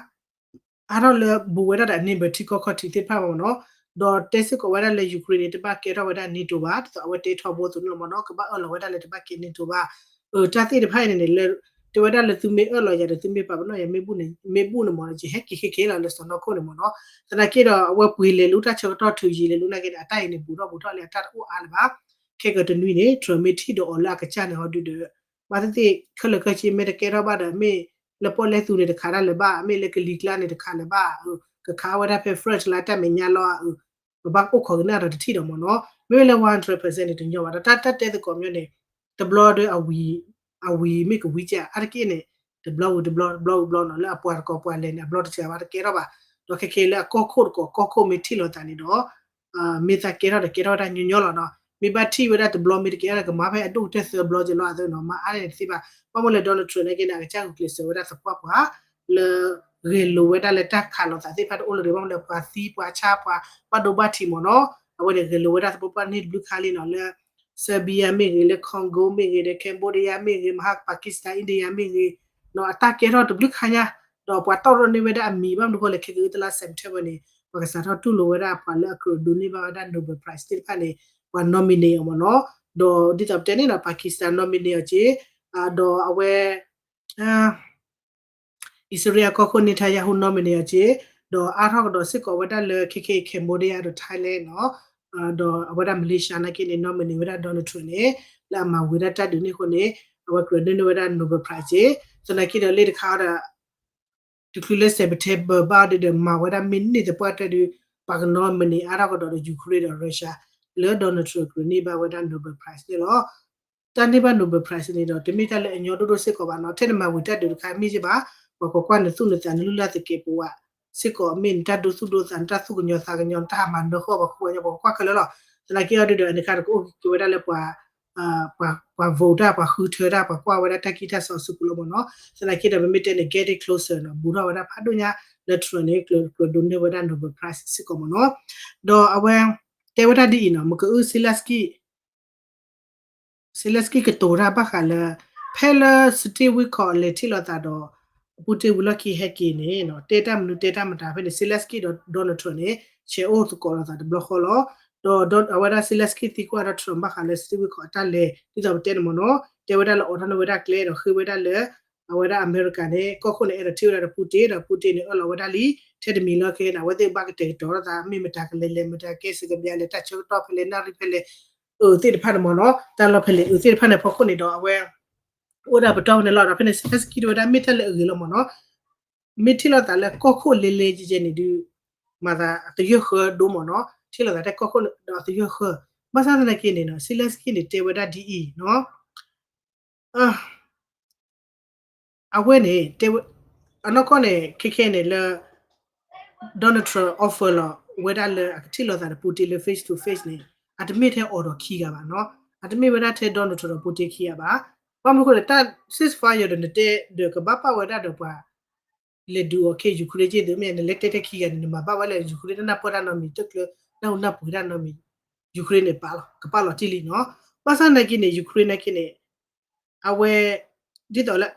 အါထီၣ်လၢဘူးဝဲဒၣ်ဒီးအ neighbor ထံကီၢ်ခီၣ်ထံးသ့ၣ်တဖၣ်မ့ၢ်နီၤ, ဒီးတဲစ့ၢ်ကီးဝဲဒၣ်လၢ Ukraine န့ၣ် တဘၣ်ကဲထီၣ်ဝဲဒၣ် NATO ဘၣ် ဒ်သိးအဝဲတဲထီဘိသိးန့ၣ်လီၤမ့ၢ်နီၤ, ကဘၣ်အၢၣ်လီၤဝဲဒၣ်လၢတဘၣ်ကဲ NATO ဘၣ်, အတၢ်သ့ၣ်တဖၣ်အံၤန့ၣ်န့ၣ် လၢ တဲဝဲဒၣ်လၢသုမ့ၢ်အၢၣ်လီၤယၤဒီးသုမ့ၢ်ပာ်ပနီၣ်ယၤ မ့ၢ်ဘူၣ်န့ၣ်မ့ၢ်နီၤ ယဟဲက့ၤခဲခဲလီၤလၢစီၢ်နီၤခိၣ်န့ၣ်မ့ၢ်နီၤ, သနာ်က့ဒီး အဝဲပှ့ၤလဲၤလူတၢ်ဆၢကတီၢ်ထုးယံာ်လဲၤလူနာ်က့န့ၣ် အတၢ်အံၤန့ၣ် ဘူးထီၣ်ဘူးထီၣ်လၢအတၢ်တအိၣ်အါလၢၤဘၣ်, ခဲကတနွံန့ၣ် Trump မ့ၢ်ထံၣ်ဒီးအီၤလၢအကစၢ်န့ၣ်ဟီဒုဒီး ဘၣ်သ့ၣ်သ့ၣ်ခဲလၢာ်ခဲဆ့မ့ၢ်တကဲထီၣ်ဘၣ်ဒီး မ့ၢ်လၢပီၣ်လဲၣ်သူန့ၣ်တခးတၢ်လၢၤဘၣ် မ့ၢ်လၢကလံၤကျါန့ၣ်တခးလၢၤဘၣ်, ကခးဝဲဒၣ်ဖဲ French လၢတၢ်မဲာ်ညါလီၤ ပဘၣ်အိၣ်ခိးကနၣ်ဒီးတထံၣ်ဒီးမ့ၢ်နီၤ, မ့မ့ၢ်လၢ one hundred percent န့ၣ် တညီဘၣ်ဒီး တၢ်တၢ်တဲသကိးမ့ၢ်န့ၣ် တဘျီဒီးအဝံၤ အဝံၤမ့ၢ်ကဝံၤကဲအါတက့ၢ်န့ၣ် တဘျီဝံၤတဘျီ တဘျီဝံၤတဘျီနီၤ လၢအပှၤတကိးပှၤလဲၤန့ၣ် အဘျီတစှၤဘၣ်တကဲထီၣ်ဘၣ်, ဒီးခဲခဲလၢအကီၢ်ခိၣ်တကိး ကီၢ်ခိၣ်မ့ၢ်ထံၣ်လိာ်သးန့ၣ်ဒီး မ့ၢ်သးကဲထီၣ်ဒီးကဲထီၣ်ဝဲဒၣ်ညီညီလီၤနီၤ, မ့ၢ်ဘၣ်ထံၣ်ဝဲဒၣ်တဘျီမ့ၢ်တကဲထီၣ်ဒီး ကမၤဖဲအဒိၣ်ကတၢၢ်သၢဘျီကဲလီၤအသးနီၤ, မၤအါန့ၣ်တသ့ဘၣ်, ဘၣ်မ့ၢ်လၢ Donald Trump နာ်က့န့ၣ် အကစၢ်ဂုာ်ကျဲးစၢးဝဲဒၣ်သပှၢ်ပှၢ် လၢ ဂဲၤလိာ်ဝဲဒၣ်လၢတၢ်ခးလိာ်သးသ့ၣ်တဖၣ်တအိၣ်လၢၤဒီး ဘၣ်မ့ၢ်လၢပှၤသံပှၤဆါပှၤ ဘၣ်ဒိဘၣ်ထံးမ့ၢ်နီၤ, အဝဲန့ၣ်ဂဲၤလိာ်ဝဲဒၣ်သပှၢ်ပှၢ်န့ၣ်တဘျုးခါလံနီၤ လၢ Serbia မ့ၢ်ဂ့ၤ လၢ Congo မ့ၢ်ဂ့ၤ ဒီး Cambodia မ့ၢ်ဂ့ၤ မဟါ Pakistan India မ့ၢ်ဂ့ၤ နီၤ အတၢ်ကဲထီၣ်တဘျုးခါညါ, ဒီးပှၤတီၣ်ထီၣ်န့ၢ်ဝဲဒၣ်အမံၤ ဘၣ်မနုၤဃိလဲၣ် ခဲကတလါ September န့ၣ် ပှၤကစးထီၣ်တူၢ်လိာ်ဝဲဒၣ်ပှၤလၢအကြၢးဒိးန့ၢ်ဘၣ်ဝဲဒၣ် Nobel Prize သ့ၣ်တဖၣ်န့ၣ် ပှၤ nominate အီၤမ့ၢ်နီၤ, ဒီးဒ်သိးပတဲန့ၣ်နီၤ Pakistan nominate အီၤက့ၤ, ဒီးအဝဲ အံၣ်စရ့လးကီၢ်ခိၣ် Netanyahu nominate အီၤက့ၤ, ဒီးအါထီၣ်ကဒီးစ့ၢ်ကီးဝဲဒၣ်လၢ ခဲခဲအံၤ Cambodia ဒီး Thailand နီၤ, ဒီးအဝဲဒၣ် Malaysia နာ်က့န့ၣ် nominate ဝဲဒၣ် Donald Trump န့ၣ် လၢအမၤဝံၤဒၣ်တၢ်ဒုးန့ၣ်အဃိန့ၣ် အဝဲကြၢးဒိးန့ၢ်ဝဲဒၣ် Nobel Prize က့ၤ, သနာ်က့ဒီးလၢတခါဒီး တချုးလၢ September ဘၣ်ဒီး မၤဝဲဒၣ်မ့ၢ်န့ၢ်သပှၢ်တၢၢ်ဒီး ပှၤက nominate အါထီၣ်ကဒီးဒီး Ukraine ဒီး Russia လၢ Donald Trump ကြၢးန့ၢ်ဘၣ်ဝဲဒၣ် Nobel Prize န့ၣ်လီၤ. တၢ်န့ၢ်ဘၣ် Nobel Prize န့ၣ်ဒီး တမ့ၢ်တၢ်လၢအညီဒိၣ်ဒိၣ်စ့ၢ်ကီးဘၣ်နီၤ, ထဲနမၤဝံၤတၢ်ဒုးတခါမ့ၢ်က့ဘၣ်, ပှၤကွၢ်ကွၢ်နသူၣ်နသးနလုၢ်လၢ်သကဲးပဝး စ့ၢ်ကီးမ့ၢ်နတၢ်ဒိသူၣ်ဒိသး နတၢ်သူၣ်ကညီၤသးကညီၤ နတၢ်ဟးမၤနၢၤဃီ ပှၤဃူပှၤညီၤ ပှၤကွၢ်ခဲလၢာ်လီၤ. သနာ်က့အီၤဒုးဒီး အန့ၣ်ခါတကအိၣ်က့ၤဝဲဒၣ်လၢပှၤ ပှၤ ပှၤ vote တၢ် ပှၤဃုထၢတၢ် ပှၤကွၢ်ဝဲဒၣ်တၢ်ကံၢ်တၢ်စီဆူပူၤလီၤမ့ၢ်နီၤ, သနာ်က့ဒီး ပမ့ၢ်တဲန့ၣ် getting closer နီၤ ဘူးထီၣ်ဝဲဒၣ်ဖးဒိၣ်ညါ လၢ Trump န့ၣ် ကြၢးဒိးန့ၢ်ဝဲဒၣ် Nobel Prize စ့ၢ်ကီးမ့ၢ်နီၤ, ဒီးအဝဲ တဲဝဲဒၣ်ဒ်အံၤနီၤ မ့ၢ်ကအု Zelensky Zelensky ကတိၤတၢ်ဘၣ်ဃးလၢ ဖဲလၢ Steve Witkoff လဲၤထံၣ်လိာ်သးဒီး Putin ဝံၤလီၢ်ခံဟဲက့ၤန့ၣ် တဲတၢ်မနုၤတဲတၢ်မတၤဖဲန့ၣ် Zelensky ဒီး Donald Trump န့ၣ် ဆဲးအိၣ်သကိးလိာ်သးတဘျီဃီလီၤ. ဒီးအဝဲဒၣ် Zelensky သံကွၢ်ဒီး Trump ဘၣ်ဃးလၢ Steve Witkoff အတၢ်လဲၤ ဒ်သိးပတဲန့ၣ်မ့ၢ်နီၤ တဲဝဲဒၣ်လၢအိးထီၣ်န့ၢ်ဝဲဒၣ်ကျဲဒီးဃ့ဝဲဒၣ်လၢ အဝဲဒၣ်အမဲရကၤန့ၣ် ကီၢ်ခိၣ်န့ၣ် အဲၣ်ဒိးထံၣ်ဝဲဒၣ်ဒီး Putin ဒီး Putin န့ၣ် အၢၣ်လီၤဝဲဒၣ်လံ ထဲတမံၤလီၤခဲန့ၣ် အဝဲသ့ၣ်ဘၣ်ကတဲာ်ကတီၤလိာ်သး မ့ၢ်မတၤကလဲၤလဲၤ မတၤကဲစကဘျဲလဲၤ တၢ်ဆၢကတီၢ်ဖဲလဲၣ် နၣ်ရံၣ်ဖဲလဲၣ် အၢသ့ၣ်တဖၣ်န့ၣ်မ့ၢ်နီၤ တၢ်လီၢ်ဖဲလဲၣ်အၢသ့ၣ်တဖၣ်န့ၣ် ဖီခိၣ်န့ၣ်ဒီးအဝဲ အိၣ်ဒၣ်ပတီၢ်ဖဲန့ၣ်လီၤ. ဒီးဖဲန့ၣ် Zelensky တဲဝဲဒၣ်မ့ၢ်တၢ်လၢအဂ့ၤလီၤမ့ၢ်နီၤ မ့ၢ်ထံၣ်လိာ်သးလၢကီၢ်ခိၣ်လဲၤလဲၤယဲၢ်ယဲၢ်န့ၣ်ဒုး မၤသးအသယုၢ်ဃၢဒိၣ်မ့ၢ်နီၤ ထံၣ်လိာ်သးထဲကီၢ်ခိၣ်ဒီးအသယုၢ်ဃၢ ဘၣ်ဆၣ်သနာ်က့န့ၣ်နီၤ Zelensky န့ၣ် တဲဝဲဒၣ်ဒ်အံၤနီၤ အဝဲန့ၣ် တဲဝဲ အနီၢ်ကီၢ်န့ၣ် ခဲခဲန့ၣ်လၢ Donald Trump offer လီၤဝဲဒၣ်လၢအကထံၣ်လိာ်သးဒီး Putin လၢ face to face န့ၣ် အတမ့ၢ်ထဲအီၤဒီးခံဂၤဘၣ်နီၤ အတမ့ၢ်ဝဲဒၣ်ထဲ Donald Trump ဒီး Putin ခံဂၤဘၣ် ဘၣ်မနုၤအဃိလဲၣ် တၢ် ceasefire ဒီးနတဲဒီးကဘၣ်ပာ်ဝဲဒၣ်ဒီးပှၤ လဲၤဒုးအီၤခဲ Ukraine က့ၢ်သုးမ့ၢ် နလဲၤတဲထဲခံဂၤန့ၣ် နမၤဘၣ်ဝဲလၢ Ukraine တၢ်နၢ်ပၢၢ်တၢ်နီတမံၤ တကျၢၤ နၢ်ဟူနၢ်ပှ့ၤတၢ်နီတမံၤ Ukraine န့ၣ် ကပာ်လီၤတံၢ်လံနီၤ ဘၣ်ဆၣ်သနာ်က့န့ၣ် Ukraine နာ်က့န့ၣ် အဝဲ ဒ်သိးလၢ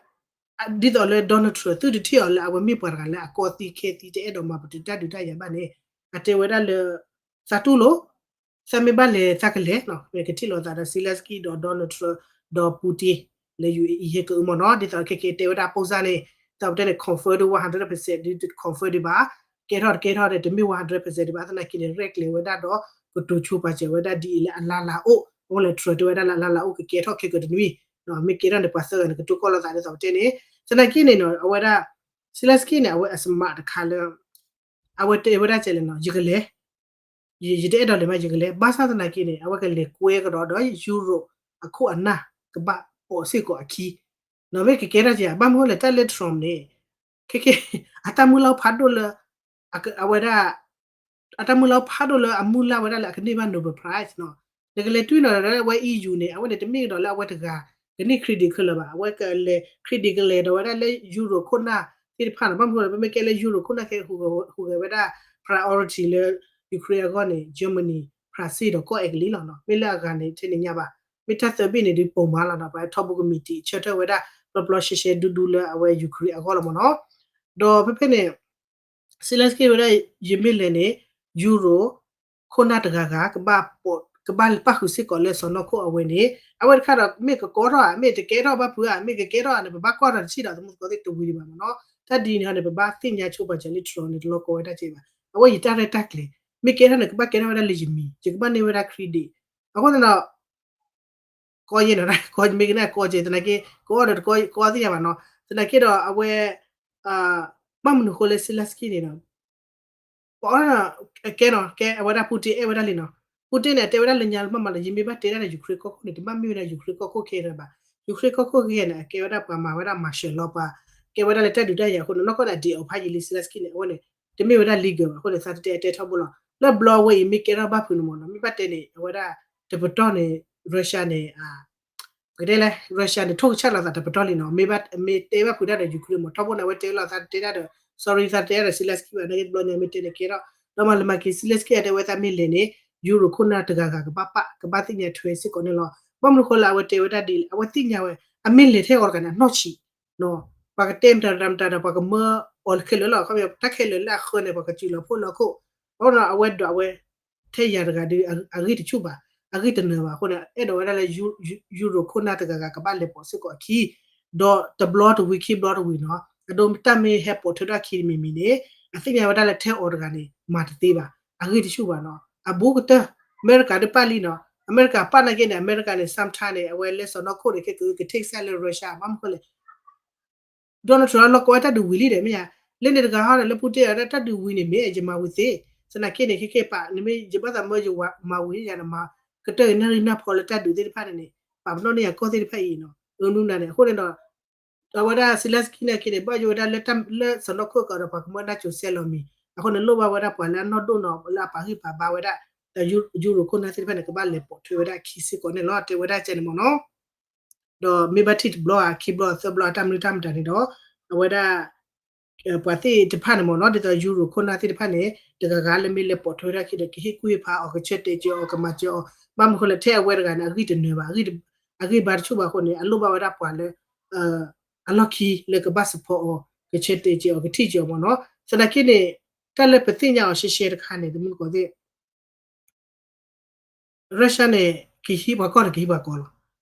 ဒ်သိးလၢ Donald Trump သုတထံၣ်အီၤလၢအဝဲမ့ၢ်ပှၤတဂၤလၢအကီသံခဲသံ တအဲၣ်ဒိးမၤပတုာ်တၢ်ဒုးတၢ်ယၤဘၣ်န့ၣ် အတဲဝဲဒၣ်လၢ သးတူၢ်လိာ် သးမ့ၢ်ဘၣ်လဲၤသးကလဲၤနီၤ ကထံၣ်လိာ်သးဒီး Zelensky ဒီး Donald Trump ဒီး Putin လၢ ယူအ့အံၤ ဟဲကအုမ့ၢ်နီၤ ဒ်သိးခဲက့ၤတဲဝဲဒၣ် ပုံစံ န့ၣ် ဒ်သိးပတဲန့ၣ် confirm ဒုး one hundred percent ဒုး confirm ဒံးဘၣ် ကဲထီၣ်တကဲထီၣ်ဒီး တမ့ၢ် one hundred percent ဒံးဘၣ် သနာ်က့န့ၣ် ရဲၣ်ကျဲၤဝဲဒၣ်ဒီး ကတိၤဆိပာ်စၢၤဝဲဒၣ်ဒ်အံၤလၢအလါလါအိၣ် အဝဲလၢ Trump တဲဝဲဒၣ်လၢအလါလါအိၣ် ကကဲထီၣ်ခဲကတနွံ မ့ၢ်ကဲထီၣ်န့ၣ် ပှၤသၢဂၤန့ၣ် ကတိၤကီၢ်လိာ်သးဒ်သိးပတဲန့ၣ် သနာ်က့န့ၣ်နီၤ အဝဲဒၣ် Zelensky န့ၣ် အဝဲအ smart တခါလၢ အဝဲတဲဝဲဒၣ်ကဲလဲၣ်နီၤ ယကလဲၤ ယတအဲၣ်ဒိးလဲၤမး ယကလဲၤ ဘၣ်ဆၣ်သနာ်က့န့ၣ် အဝဲကလဲၤကွဲကဒီးဒီး Europe အခိၣ်အနၢ် ကဘၣ်ပိာ်စ့ၢ်ကီးအခံ နီၤ မ့ၢ်ကကဲထီၣ်က့ၤ ဘၣ်မနုၤလဲၣ် တၢ်လၢ Trump န့ၣ် ခဲက့ၤ အတၢ်မုၢ်လၢ်ဖးဒိၣ်လၢ အဝဲဒၣ် အတၢ်မုၢ်လၢ်ဖးဒိၣ်လၢအမုၢ်လၢ်ဝဲဒၣ်လၢအကန့ၢ်ဘၣ် Nobel Prize နီၤ နကလဲၤတုၤနီၤဒီးအဝဲ EU န့ၣ် အဝဲန့ၣ်တမ့ၢ်ကဒီးလၢအဝဲတဂၤ ကန့ၢ် credit ခဲလၢာ်ဘၣ် အဝဲကလဲၤ credit ကလဲၤဒီးဝဲဒၣ်လၢ Europe ခိၣ်နၢ်သ့ၣ်တဖၣ်နီၤ ဘၣ်မနုၤလဲၣ် ပမ့ၢ်ကဲလၢ Europe ခိၣ်နၢ်ခဲ ဟူးဂဲၤဝဲဒၣ် priority လၢ Ukraine အဂီၢ်န့ၣ် Germany France ဒီးကီၢ်အဲကလံးလီၤနီၤ မ့ၢ်လၢအဂၤန့ၣ် ထဲန့ၣ်ညါဘၣ် မ့ၢ်တၢ်သၢဘ့ၣ်န့ၣ်ဒုး ပိာ်မၤလီၤနီၤ ပှၤထီဘိကမံးတံာ် ဆၢထၢၣ်ဝဲဒၣ် ပျီပျီရှဲရှဲဒူဒူလၢအဝဲ Ukraine အဂီၢ်လီၤမ့ၢ်နီၤ ဒီးဖဲဖဲန့ၣ် Zelensky ဝဲဒၣ် ယမ့ၢ်လဲၤန့ၣ် Europe ခိၣ်နၢ်တဂၤဂၤ ကဘၣ်ပာ်ဃုာ်စ့ၢ်ကီးလၢစီၢ်နီၤခိၣ်အဝဲန့ၣ် အဝဲတခါဒီး မ့ၢ်ကကဲထီၣ်ဧါ မ့ၢ်တကဲထီၣ်ဘၣ်ဖုးဧါ မ့ၢ်ကကဲထီၣ်ဧါန့ၣ် ပဘၣ်ကွၢ်ထီၣ်တဆံးဒီး သမူသကိးသ့ၣ်တဝံၤဒံးဘၣ်မ့ၢ်နီၤ တၢ်ဒ်န့ၣ်န့ၣ် ပဘၣ်သ့ၣ်ညါဆိပာ်စၢၤလၢ Trump န့ၣ် တလီၤကီဝဲဒၣ်ကဲဘၣ် အဝဲယတၢ်ရဲၣ်တၢ်ကျဲၤ မ့ၢ်ကဲထီၣ်န့ၣ် ကဘၣ်ကဲထီၣ်ဝဲဒၣ်လၢယမံၤ ယကဘၣ်န့ၢ်ဝဲဒၣ် credit အဃိသတးဒီး ကီယဲၢ်နီၤ ကီမ့ၢ်ကန့ၣ်ကီကဲ သနာ်က့ ကီဒီးတကီ ကီသ့ၣ်ညါဘၣ်နီၤ သနာ်က့ဒီးအဝဲ ဘၣ်မနုၤဃိလၢ Zelensky န့ၣ်နီၤ အီ ကဲနီၤ ကဲအဝဲဒၣ် Putin အဲၣ်ဝဲဒၣ်လံနီၤ. Putin န့ၣ် အတဲဝဲဒၣ်လၢညါလၢမးမးလၢ ယမ့ၢ်ဘၣ်တဲဒၣ်ဒီး Ukraine ကီၢ်ခိၣ်န့ၣ် တဘၣ်မ့ၢ်ဝဲဒၣ် Ukraine ကီၢ်ခိၣ်ခဲအံၤဘၣ်. Ukraine ကီၢ်ခိၣ်ခဲအံၤန့ၣ် အကဲဝဲဒၣ်ပှၤမၤဝဲဒၣ် martial law ပှၤ ကဲဝဲဒၣ်လၢတၢ်ဒုးတၢ်ယၤအဃိန့ၣ် နီၢ်ကီၢ်န့ၣ် အဒံးအီၤဖးယံာ်လံ Zelenskyy န့ၣ် အဝဲန့ၣ် တမ့ၢ်ဝဲဒၣ် legal ဘၣ်အဃိန့ၣ် သးတတဲအတဲထီဘိလီၤ. လၢဘျီအဝဲအံၤ မ့ၢ်ကဲထီၣ်ဘၣ်ဖုးန့ၣ်မ့ၢ်နီၤ မ့ၢ်ဘၣ်တဲန့ၣ် အဝဲဒၣ် တပတီၢ်န့ၣ် Russia န့ၣ် ပကတဲလဲၣ် Russia န့ၣ် ထိၣ်ကဆၣ်လီၤသးတပတီၢ်လံနီၤ. မ့ၢ်ဘၣ်မ့ၢ်တဲဘၣ်ဖုးတၢ်ဒီး Ukraine မ့ၢ်ထီဘိန့ၣ် အဝဲတဲလီၤသးတတဲတၢ်ဒီး sorry သးတတဲတၢ်ဒီး Zelenskyy ဘၣ် နာ်က့တဘျီညါ မ့ၢ်တဲန့ၣ်ကဲထီၣ် ဒီးမၤလၢမၤက့ၤ Zelenskyy အတဲဝဲသးမ့ၢ်လဲၤန့ၣ် ယူရိၤခိၣ်နၢ်တဂၤဂၤကဘၣ်ပာ် ကဘၣ်သ့ၣ်ညါထွဲစ့ၢ်ကီးန့ၣ်လီၤ. ဘၣ်မနုၤဃိလၢအဝဲတဲဝဲဒၣ်ဒ်လဲၣ် အဝဲသ့ၣ်ညါဝဲ အမ့ၢ်လဲၤထဲအီၤတဂၤန့ၣ် အနီၢ်ဆံး ပှၤကတဲမတၤတၢ်မတၤဒီး ပှၤကမၢအီၤခဲလၢာ်လီၤ. ခီပညီ တၢ်ခဲလၢာ်လၢအဃၢန့ၣ် ပှၤကစၢၤလီၤဖှိၣ်လီၤခိၣ် အဃိဒီးအဝဲဒိးအဝဲ ထဲယၤတဂၤဒီး အဂံၢ်တဆူၣ်ဘၣ် အဂံၢ်တနၢၤဘၣ်အဃိန့ၣ် အဲၣ်ဒိးဝဲဒၣ်လၢ ယူရိၤခိၣ်နၢ်တဂၤဂၤကဘၣ်လဲၤပိာ်စ့ၢ်ကီးအခံ ဒီးတဘျီတဝံၤခံဘျီတဝံၤနီၤ အဒိတၢ်မ့ၢ်ဟဲပိာ်ထွဲထီၣ်အခံတမံၤမံၤန့ၣ် အသ့ၣ်ညါဝဲဒၣ်လၢထဲအီၤတဂၤန့ၣ် မၤတသ့ဘၣ် အဂံၢ်တဆူၣ်ဘၣ်နီၤ. အဘူးကတၢၢ် အမဲရကၤဒုးပာ်လံနီၤ အမဲရကၤပာ်နာ်က့န့ၣ် အမဲရကၤန့ၣ် sometime န့ၣ် အဝဲလဲၤစိာ်နီၢ်ခိၣ်န့ၣ် ခဲကကထံၣ်ကစၢ်လၢ Russia ဘၣ်မနုၤဃိလဲၣ် Donald Trump လီၤကီဝဲတၢ်ဒုးဝံၤလံဒီး မ့ၢ်ယါ လၢန့ၣ်တဂၤဟီဒီး လၢ Putin အတၢ်ဒုးဝံၤန့ၣ် မ့ၢ်ယမၤဝံၤသ့ သနာ်က့န့ၣ် ခဲကဲပာ် နမ့ၢ်ယဘၣ်သးမၢယမၤဝံၤယါန့ၣ်မၤ ကတၢၢ်အံၤနၣ်ရံၣ်နၢ်ဖီလၢတၢ်ဒုးသ့ၣ်တဖၣ်န့ၣ်န့ၣ် ပာ်ပနီၣ်န့ၢ်ယၤကီၢ်သ့ၣ်တဖၣ်အံၤနီၤ အနုနၤန့ၣ် အဃိန့ၣ်ဒီး အဝဲဒၣ် Zelenskyy နာ်က့န့ၣ် ဘၣ်ယိၣ်ဝဲဒၣ်လၢတၢ်လၢစီၤနီၢ်ခိၣ်ကီးဒီး ပှၤကမၢနၢ်စိၤဆဲးလီၤမံၤ အဃိန့ၣ် လိၣ်ဘၣ်ဝဲဒၣ်ပှၤလၢအနီၢ်ဒိၣ်နီၤ လၢအပာ်ဂံၢ်ပာ်ဘါဝဲဒၣ် ဒီးယူရိၤခိၣ်နၢ်သ့ၣ်တဖၣ်န့ၣ် ကဘၣ်လဲၤပိာ်ထွဲဝဲဒၣ်အခံစ့ၢ်ကီးန့ၣ်လီၤ တဲဝဲဒၣ်ကဲန့ၣ်မ့ၢ်နီၤ ဒီးမ့ၢ်ဘၣ်ထံၣ်တဘျီဧါ ခံဘျီသၢဘျီ တၢ်မနုၤတၢ်မတၤန့ၣ်ဒီး အဝဲဒၣ် ပှၤသ့ၣ်တဖၣ်န့ၣ်မ့ၢ်နီၤ ဒ်သိးယူရိၤခိၣ်နၢ်သ့ၣ်တဖၣ်န့ၣ် တဂၤဂၤလၢမ့ၢ်လဲၤပိာ်ထွဲဝဲဒၣ်အခံဒီး ကဟ့ၣ်ကူၣ်ဟ့ၣ်ဖးအီၤ ကဆၢတဲာ်စၢၤအီၤ ကမၤစၢၤအီၤ ဘၣ်မနုၤဃိလဲၣ် ထဲအဝဲတဂၤန့ၣ် အဂံၢ်တနၢၤဘၣ် အဂံၢ်ဘါတဆူၣ်ဘၣ်အဃိန့ၣ် အလိၣ်ဘၣ်ဝဲဒၣ်ပှၤလၢ အလီၢ်ခံလၢကဘၣ် support အီၤ ကဆၢတဲာ်စၢၤအီၤ ကထံၣ်စၢၤအီၤမ့ၢ်နီၤ သနာ်က့န့ၣ် တၢ်လၢပသ့ၣ်ညါအီၤရှဲရှဲတခါန့ၣ် တမုၢ်တကိးသ့ၣ် Russia န့ၣ် ကဟံးပှၤကီၢ်န့ၣ် ကဟံးပှၤကီၢ်လီၤ.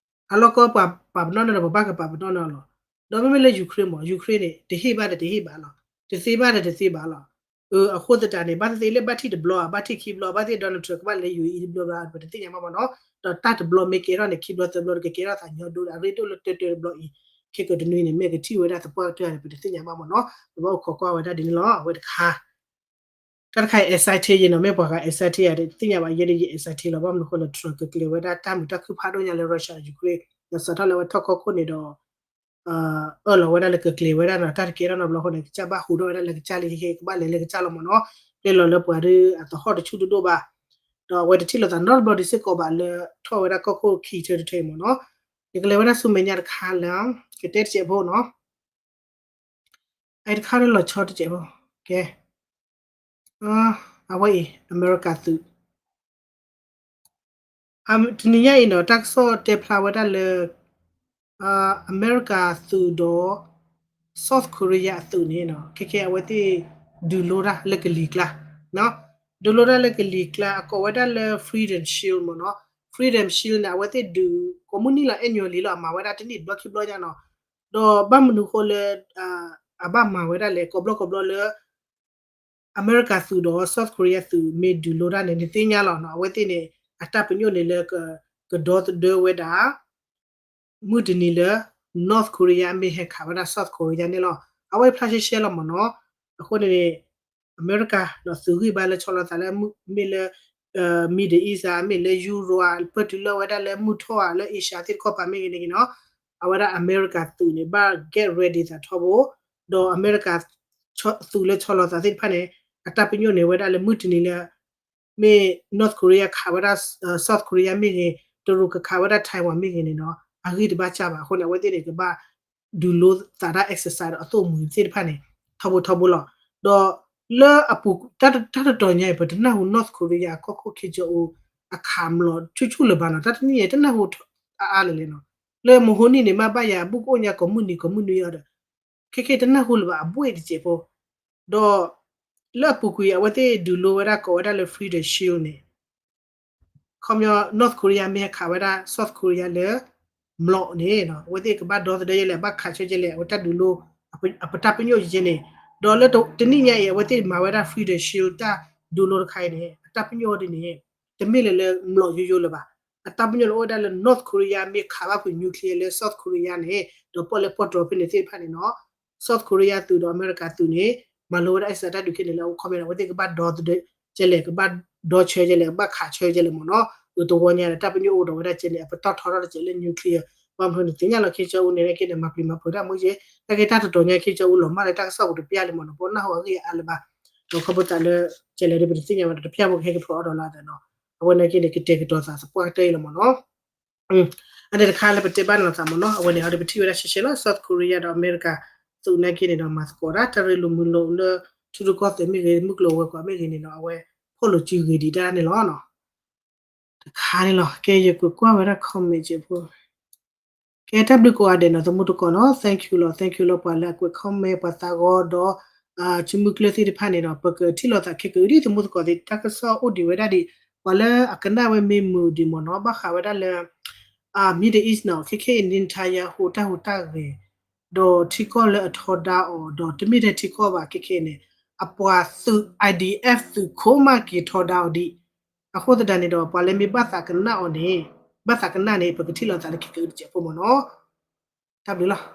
အလီၢ်ကီၢ်ပှၤပာ်ပနီၣ်န့ၢ်ဒီး ပဘၣ်ကပာ်ပနီၣ်န့ၢ်အီၤလီၤ. ဒီးမ့မ့ၢ်လၢ Ukraine မ့ၢ် Ukraine န့ၣ် တဟ့ၣ်ဘၣ်ဒီးတဟ့ၣ်ဘၣ်လီၤ. တသ့ဘၣ်ဒီးတသ့ဘၣ်လီၤ. အဃိသတးန့ၣ် ဘၣ်သ့ၣ်သ့ၣ်လၢဘၣ်ထံၣ်တဘျီဧါ ဘၣ်ထံၣ်ခံဘျီ ဘၣ်သ့ၣ် Donald Trump ကဘၣ်လဲၤယူၤအံၤတဘျီဘျီ ပတသ့ၣ်ညါဘၣ်မ့ၢ်နီၤ. ဒီးတၢ်တဘျီမ့ၢ်ကဲထီၣ်န့ၣ် ခံဘျီသၢဘျီဒီး ကကဲထီၣ်သးညီဒိဒီး အရ့ဒိၣ်လၢတၢတၢတဘျီအံၤ ခဲကတနွံန့ၣ် မ့ၢ်ကထံၣ်ဝဲဒၣ်သပှၢ်ကတၢၢ်န့ၣ် ပတသ့ၣ်ညါဘၣ်မ့ၢ်နီၤ. ပဘၣ်အိၣ်ခိးကွၢ်ဝဲဒၣ်ဒ်န့ၣ်လီၤ. အဝဲတခါ တၢ်တခါအံၤ excite ယဲနီၤ မ့ၢ်ပှၤဂၤ excite ယၤဒီး တသ့ၣ်ညါဘၣ် ယဲဒီးယ excite လီၤ. ဘၣ်မနုၤဃိလၢ Trump ကကျဲၤဝဲဒၣ်တၢ်မုာ်တၢ်ခုၣ်ဖးဒိၣ်ညါလၢ Russia Ukraine ဒီးစးထီၣ်လၢအဝဲထီၣ်ကီၢ်ခိၣ်န့ၣ်ဒီး အၢၣ်လီၤဝဲဒၣ်လၢကကျဲၤဝဲဒၣ်နီၤ တၢ်တကဲထီၣ်နီတဘျီအဃိန့ၣ် ကစၢ်ဘၣ်ဟူးထီၣ်ဝဲဒၣ်လၢကစၢ်လံ ကဘၣ်လဲၤလၢကစၢ်လီၤမ့ၢ်နီၤ. တဲလီၤလၢပှၤဒီးအသဟီၣ်တဆူၣ်ဒိၣ်ဒိၣ်ဘၣ် ဒီးအဝဲတထံၣ်လိာ်သးနီတဘျီဒံးစ့ၢ်ကီးဘၣ်လၢ ထီၣ်ဝဲဒၣ်ကီၢ်ခိၣ်ခံထၢတထၢအံၤမ့ၢ်နီၤ. ယကလဲၤဝဲဒၣ်ဆူမဲာ်ညါတခါလၢ ကတဲတစဲးဖိနီၤ. အအံၤတခါဒီးလီၤဆီတစဲးဖိ ကဲ အဝဲအံၤ အမဲရကၤသုး တနံၤညါအံၤနီၤ တၢ်ကစီၣ်တဲဖျါဝဲဒၣ်လၢ အမဲရကၤသုးဒီး South Korea အသုးန့ၣ်နီၤ ခဲခဲအဝဲသ့ၣ် ဒုးလိတၢ်လၢကလံၤကျါ ဒုးလိတၢ်လၢကလံၤကျါ အကိးဝဲဒၣ်လၢ Freedom Shield မ့ၢ်နီၤ. Freedom Shield န့ၣ် အဝဲသ့ၣ်ဒုး ကိးမုၢ်နံၣ်လီၤ annually လီၤ အမၤဝဲဒၣ်တနံၣ်တဘျီခံဘျီညါနီၤ. ဒီးဘၣ်မနုၤဃိလၢ အဘၣ်မၤဝဲဒၣ်လဲၣ် ကိးဘျီကိးဘျီလၢ အမဲရကၤသုးဒီး South Korea သုးမ့ၢ်ဒုးလိတၢ်န့ၣ် နသ့ၣ်ညါလီၤနီၤ. အဝဲသ့ၣ်န့ၣ် အတၢ်ပညိၣ်န့ၣ်လၢ ကဒီသဒၢဝဲဒၣ် မုၢ်တနံၤလၢ North Korea မ့ၢ်ဟဲခးဝဲဒၣ် South Korea န့ၣ်လီၤ. အဝဲဖျါရှဲရှဲလီၤမ့ၢ်နီၤ. အဃိန့ၣ် အမဲရကၤဒီးသုးဂံၢ်ဘါလၢဆီလီၤသးလၢ မ့ၢ်လၢ Middle East ဧါ မ့ၢ်လၢ Europe ဧါ ပၢၢ်တုၤလၢအဝဲဒၣ်လၢမုၢ်ထီၣ်ဧါ လၢ Asia သ့ၣ်တခီပၤမ့ၢ်ဂ့ၤန့ၣ်ဂ့ၤနီၤ အဝဲဒၣ်အမဲရကၤသုးန့ၣ် ဘၣ် get ready သးထီဘိ ဒီးအမဲရကၤသုးလၢဆီလီၤသးသ့ၣ်တဖၣ်န့ၣ် အတၢ်ပညိၣ်န့ၣ်ဝဲဒၣ်လၢမုၢ်တနံၤလၢ မ့ၢ် North Korea ခးဝဲဒၣ် South Korea မ့ၢ်ဂ့ၤ တရူးကခးဝဲဒၣ် Taiwan မ့ၢ်ဂ့ၤန့ၣ်နီၤ အဂံၢ်တဘၣ်စၢ်ဘၣ်. အဃိန့ၣ် အဝဲသ့ၣ်န့ၣ် ကဘၣ်ဒုးလိသးတၢ် exercise ဒီးအသိၣ်မှံၤသ့ၣ်တဖၣ်န့ၣ် ထီဘိထီဘိလီၤ. ဒီးလၢအပူၤ တၢ်တတီၤညါအံၤ ပတနၢ်ဟူ North Korea ကီၢ်ခိၣ် Kim Jong Un အခးမျိာ်ဆူၣ်ဆူၣ်လၢၤဘၣ်နီၤ. တၢ်တနံၤညါအံၤ တနၢ်ဟူအါအါလၢၤလၢၤနီၤ. လၢမဟိနံၣ်န့ၣ် မ့ၢ်ဘၣ်ယၤ ဘူးကအိၣ်ညါကိးမုၢ်နံၤကိးမုၢ်နံၤအီၤဒီး ခဲခဲတနၢ်ဟူလၢၤဘၣ် အဘှ့ၣ်တစဲးဖိ ဒီးလၢအပူၤကွံာ် အဝဲသ့ၣ်ဒုးလိဝဲဒၣ်ကိးဝဲဒၣ်လၢ Freedom Shield န့ၣ် ခီပညီ North Korea မ့ၢ်ဟဲခးဝဲဒၣ် South Korea လၢမျိာ်န့ၣ် အဝဲသ့ၣ်ကဘၣ်ဒီသဒၢယဲလဲၣ် ဘၣ်ခးဆၢယဲလဲၣ် အဝဲတၢ်ဒုးလိ အပတၢ်ပညိၣ်ယဲန့ၣ် ဒီးလၢတနံၣ်ညါအံၤ အဝဲသ့ၣ်မၤဝဲဒၣ် Freedom Shield တၢ်ဒုးလိတခါအံၤန့ၣ် အတၢ်ပညိၣ်ဒ်န့ၣ် တမ့ၢ်လၢၤလၢမျိာ်ယိယိလၢၤဘၣ်. အတၢ်ပညိၣ်န့ၣ်အိၣ်ဝဲဒၣ်လၢ North Korea မ့ၢ်ခးဘၣ်ဖုး nuclear လၢ South Korea န့ၣ် ဒီးပီၣ်လဲၣ်ပီၣ်တြီၤဖဲန့ၣ်သ့ၣ်တဖၣ်န့ၣ်နီၤ South Korea သုးဒီးအမဲရကၤသုးန့ၣ် မၤလိဝဲဒၣ်အ့ၣ်စၢတၢ်ဒုးခဲန့ၣ်လၢအအိၣ်ခီမ့ၢ်ဒီး အဝဲသ့ၣ်ကဘၣ်ဒီသဒၢကဲလဲၣ် ကဘၣ်ဒီဆၢကဲလဲၣ် ကဘၣ်ခးဆၢကဲလဲၣ်မ့ၢ်နီၤ. အတဝီညါဒီး တၢ်ပညိၣ်အိၣ်ဒီးဝဲဒၣ်ကဲန့ၣ် အပတီၢ်ထီထီၣ်တကဲလၢ nuclear ဘၣ်မနုၤန့ၣ် သ့ၣ်ညါလီၤ ခ့ကၠီအူန့ၣ် ကဲန့ၣ် မၤပျံၤမၤဖုးတၢ်မူက့ တၢ်ဂ့ၢ်တၢ်တတီၤညါ ခ့ကၠီအူလီၤမၢ်လၢတၢ်ကစီၣ်ပူၤတပျၢ်လံမ့ၢ်နီၤ ပနၢ်ဟူအဂ့ၢ်အါလၢၤဘၣ်. ဒီးခီဖျိသးလၢ ကဲလဲၣ်ဒီး ပတသ့ၣ်ညါဝဲဒီး တပျၢ်ဖိကဟဲကဖျိးအီၤဒီးလၢအသးနီၤ. အဝဲန့ၣ်က့န့ၣ် ကတဲာ်ကတီၤသးသပှၢ်ကတၢၢ်အံၤလီၤမ့ၢ်နီၤ. အန့ၣ်တခါလၢပတဲဘၣ်န့ၣ်လီၤသးမ့ၢ်နီၤ အဝဲန့ၣ်ဒီးပထံၣ်ဝဲဒၣ်ရှဲရှဲလီၤ South Korea ဒီးအမဲရကၤ သုးနာ်က့န့ၣ်ဒီး မၤသကိးတၢ် တၢ်ရ့လိာ်မုာ်လိာ်လၢ ထံရူၢ်ကီၢ်သဲးမ့ၢ်ဂ့ၤ မုၢ်ကျိၤဝဲၤကွာ်မ့ၢ်ဂ့ၤန့ၣ်ဒီး အဝဲဖီၣ်လိာ်စုဂ့ၤဒံးတၢ်န့ၣ်လီၤ. တခါန့ၣ်လီၤ ကဲယကွဲးကွၢ်ဝဲဒၣ် comment ကဲဖိ ကဲတၢ်ဘျုးကိးဂၤဒဲးနီၤ သမူသကိးနီၤ thank you လီၤ thank you လီၤ ပှၤလၢအကွဲး comment ပှၤသးဂီၤဒီး ဆိမုၢ်ကျၢၢ်သ့ၣ်တဖၣ်န့ၣ်ဒီး ပကထံၣ်လိာ်သးခဲကဒံး သမူသကိးသ့ၣ် တၢ်ကစီၣ်အိၣ်ဒံးဝဲဒၣ်ဒံး ပှၤလၢအကနၣ်ဝဲမ့ၢ်မုာ်ဒံးမ့ၢ်နီၤ ဘၣ်ဃးဝဲဒၣ်လၢ Middle East နီၤ ခဲခဲအံၤ Netanyahu တၢ်ဟူးတၢ်ဂဲၤ ဒီးထံကီၢ်လၢအထီဒါအီၤ ဒီးတမ့ၢ်ထဲထံကီၢ်ဘၣ်ခဲခဲအံၤန့ၣ် အပှၤသုး I D F သုးခိၣ်မးက့ၤထီဒါအီၤဒံး အဃိသတးန့ၣ်ဒီး ပှၤလၢမ့ၢ်ဘၣ်သးကနၣ်အီၤန့ၣ် ဘၣ်သးကနၣ်န့ၣ် ပကထံၣ်လိာ်သးလၢခဲကဒံးတစဲးဖိမ့ၢ်နီၤ. တၢ်ဘျုးလီၤ.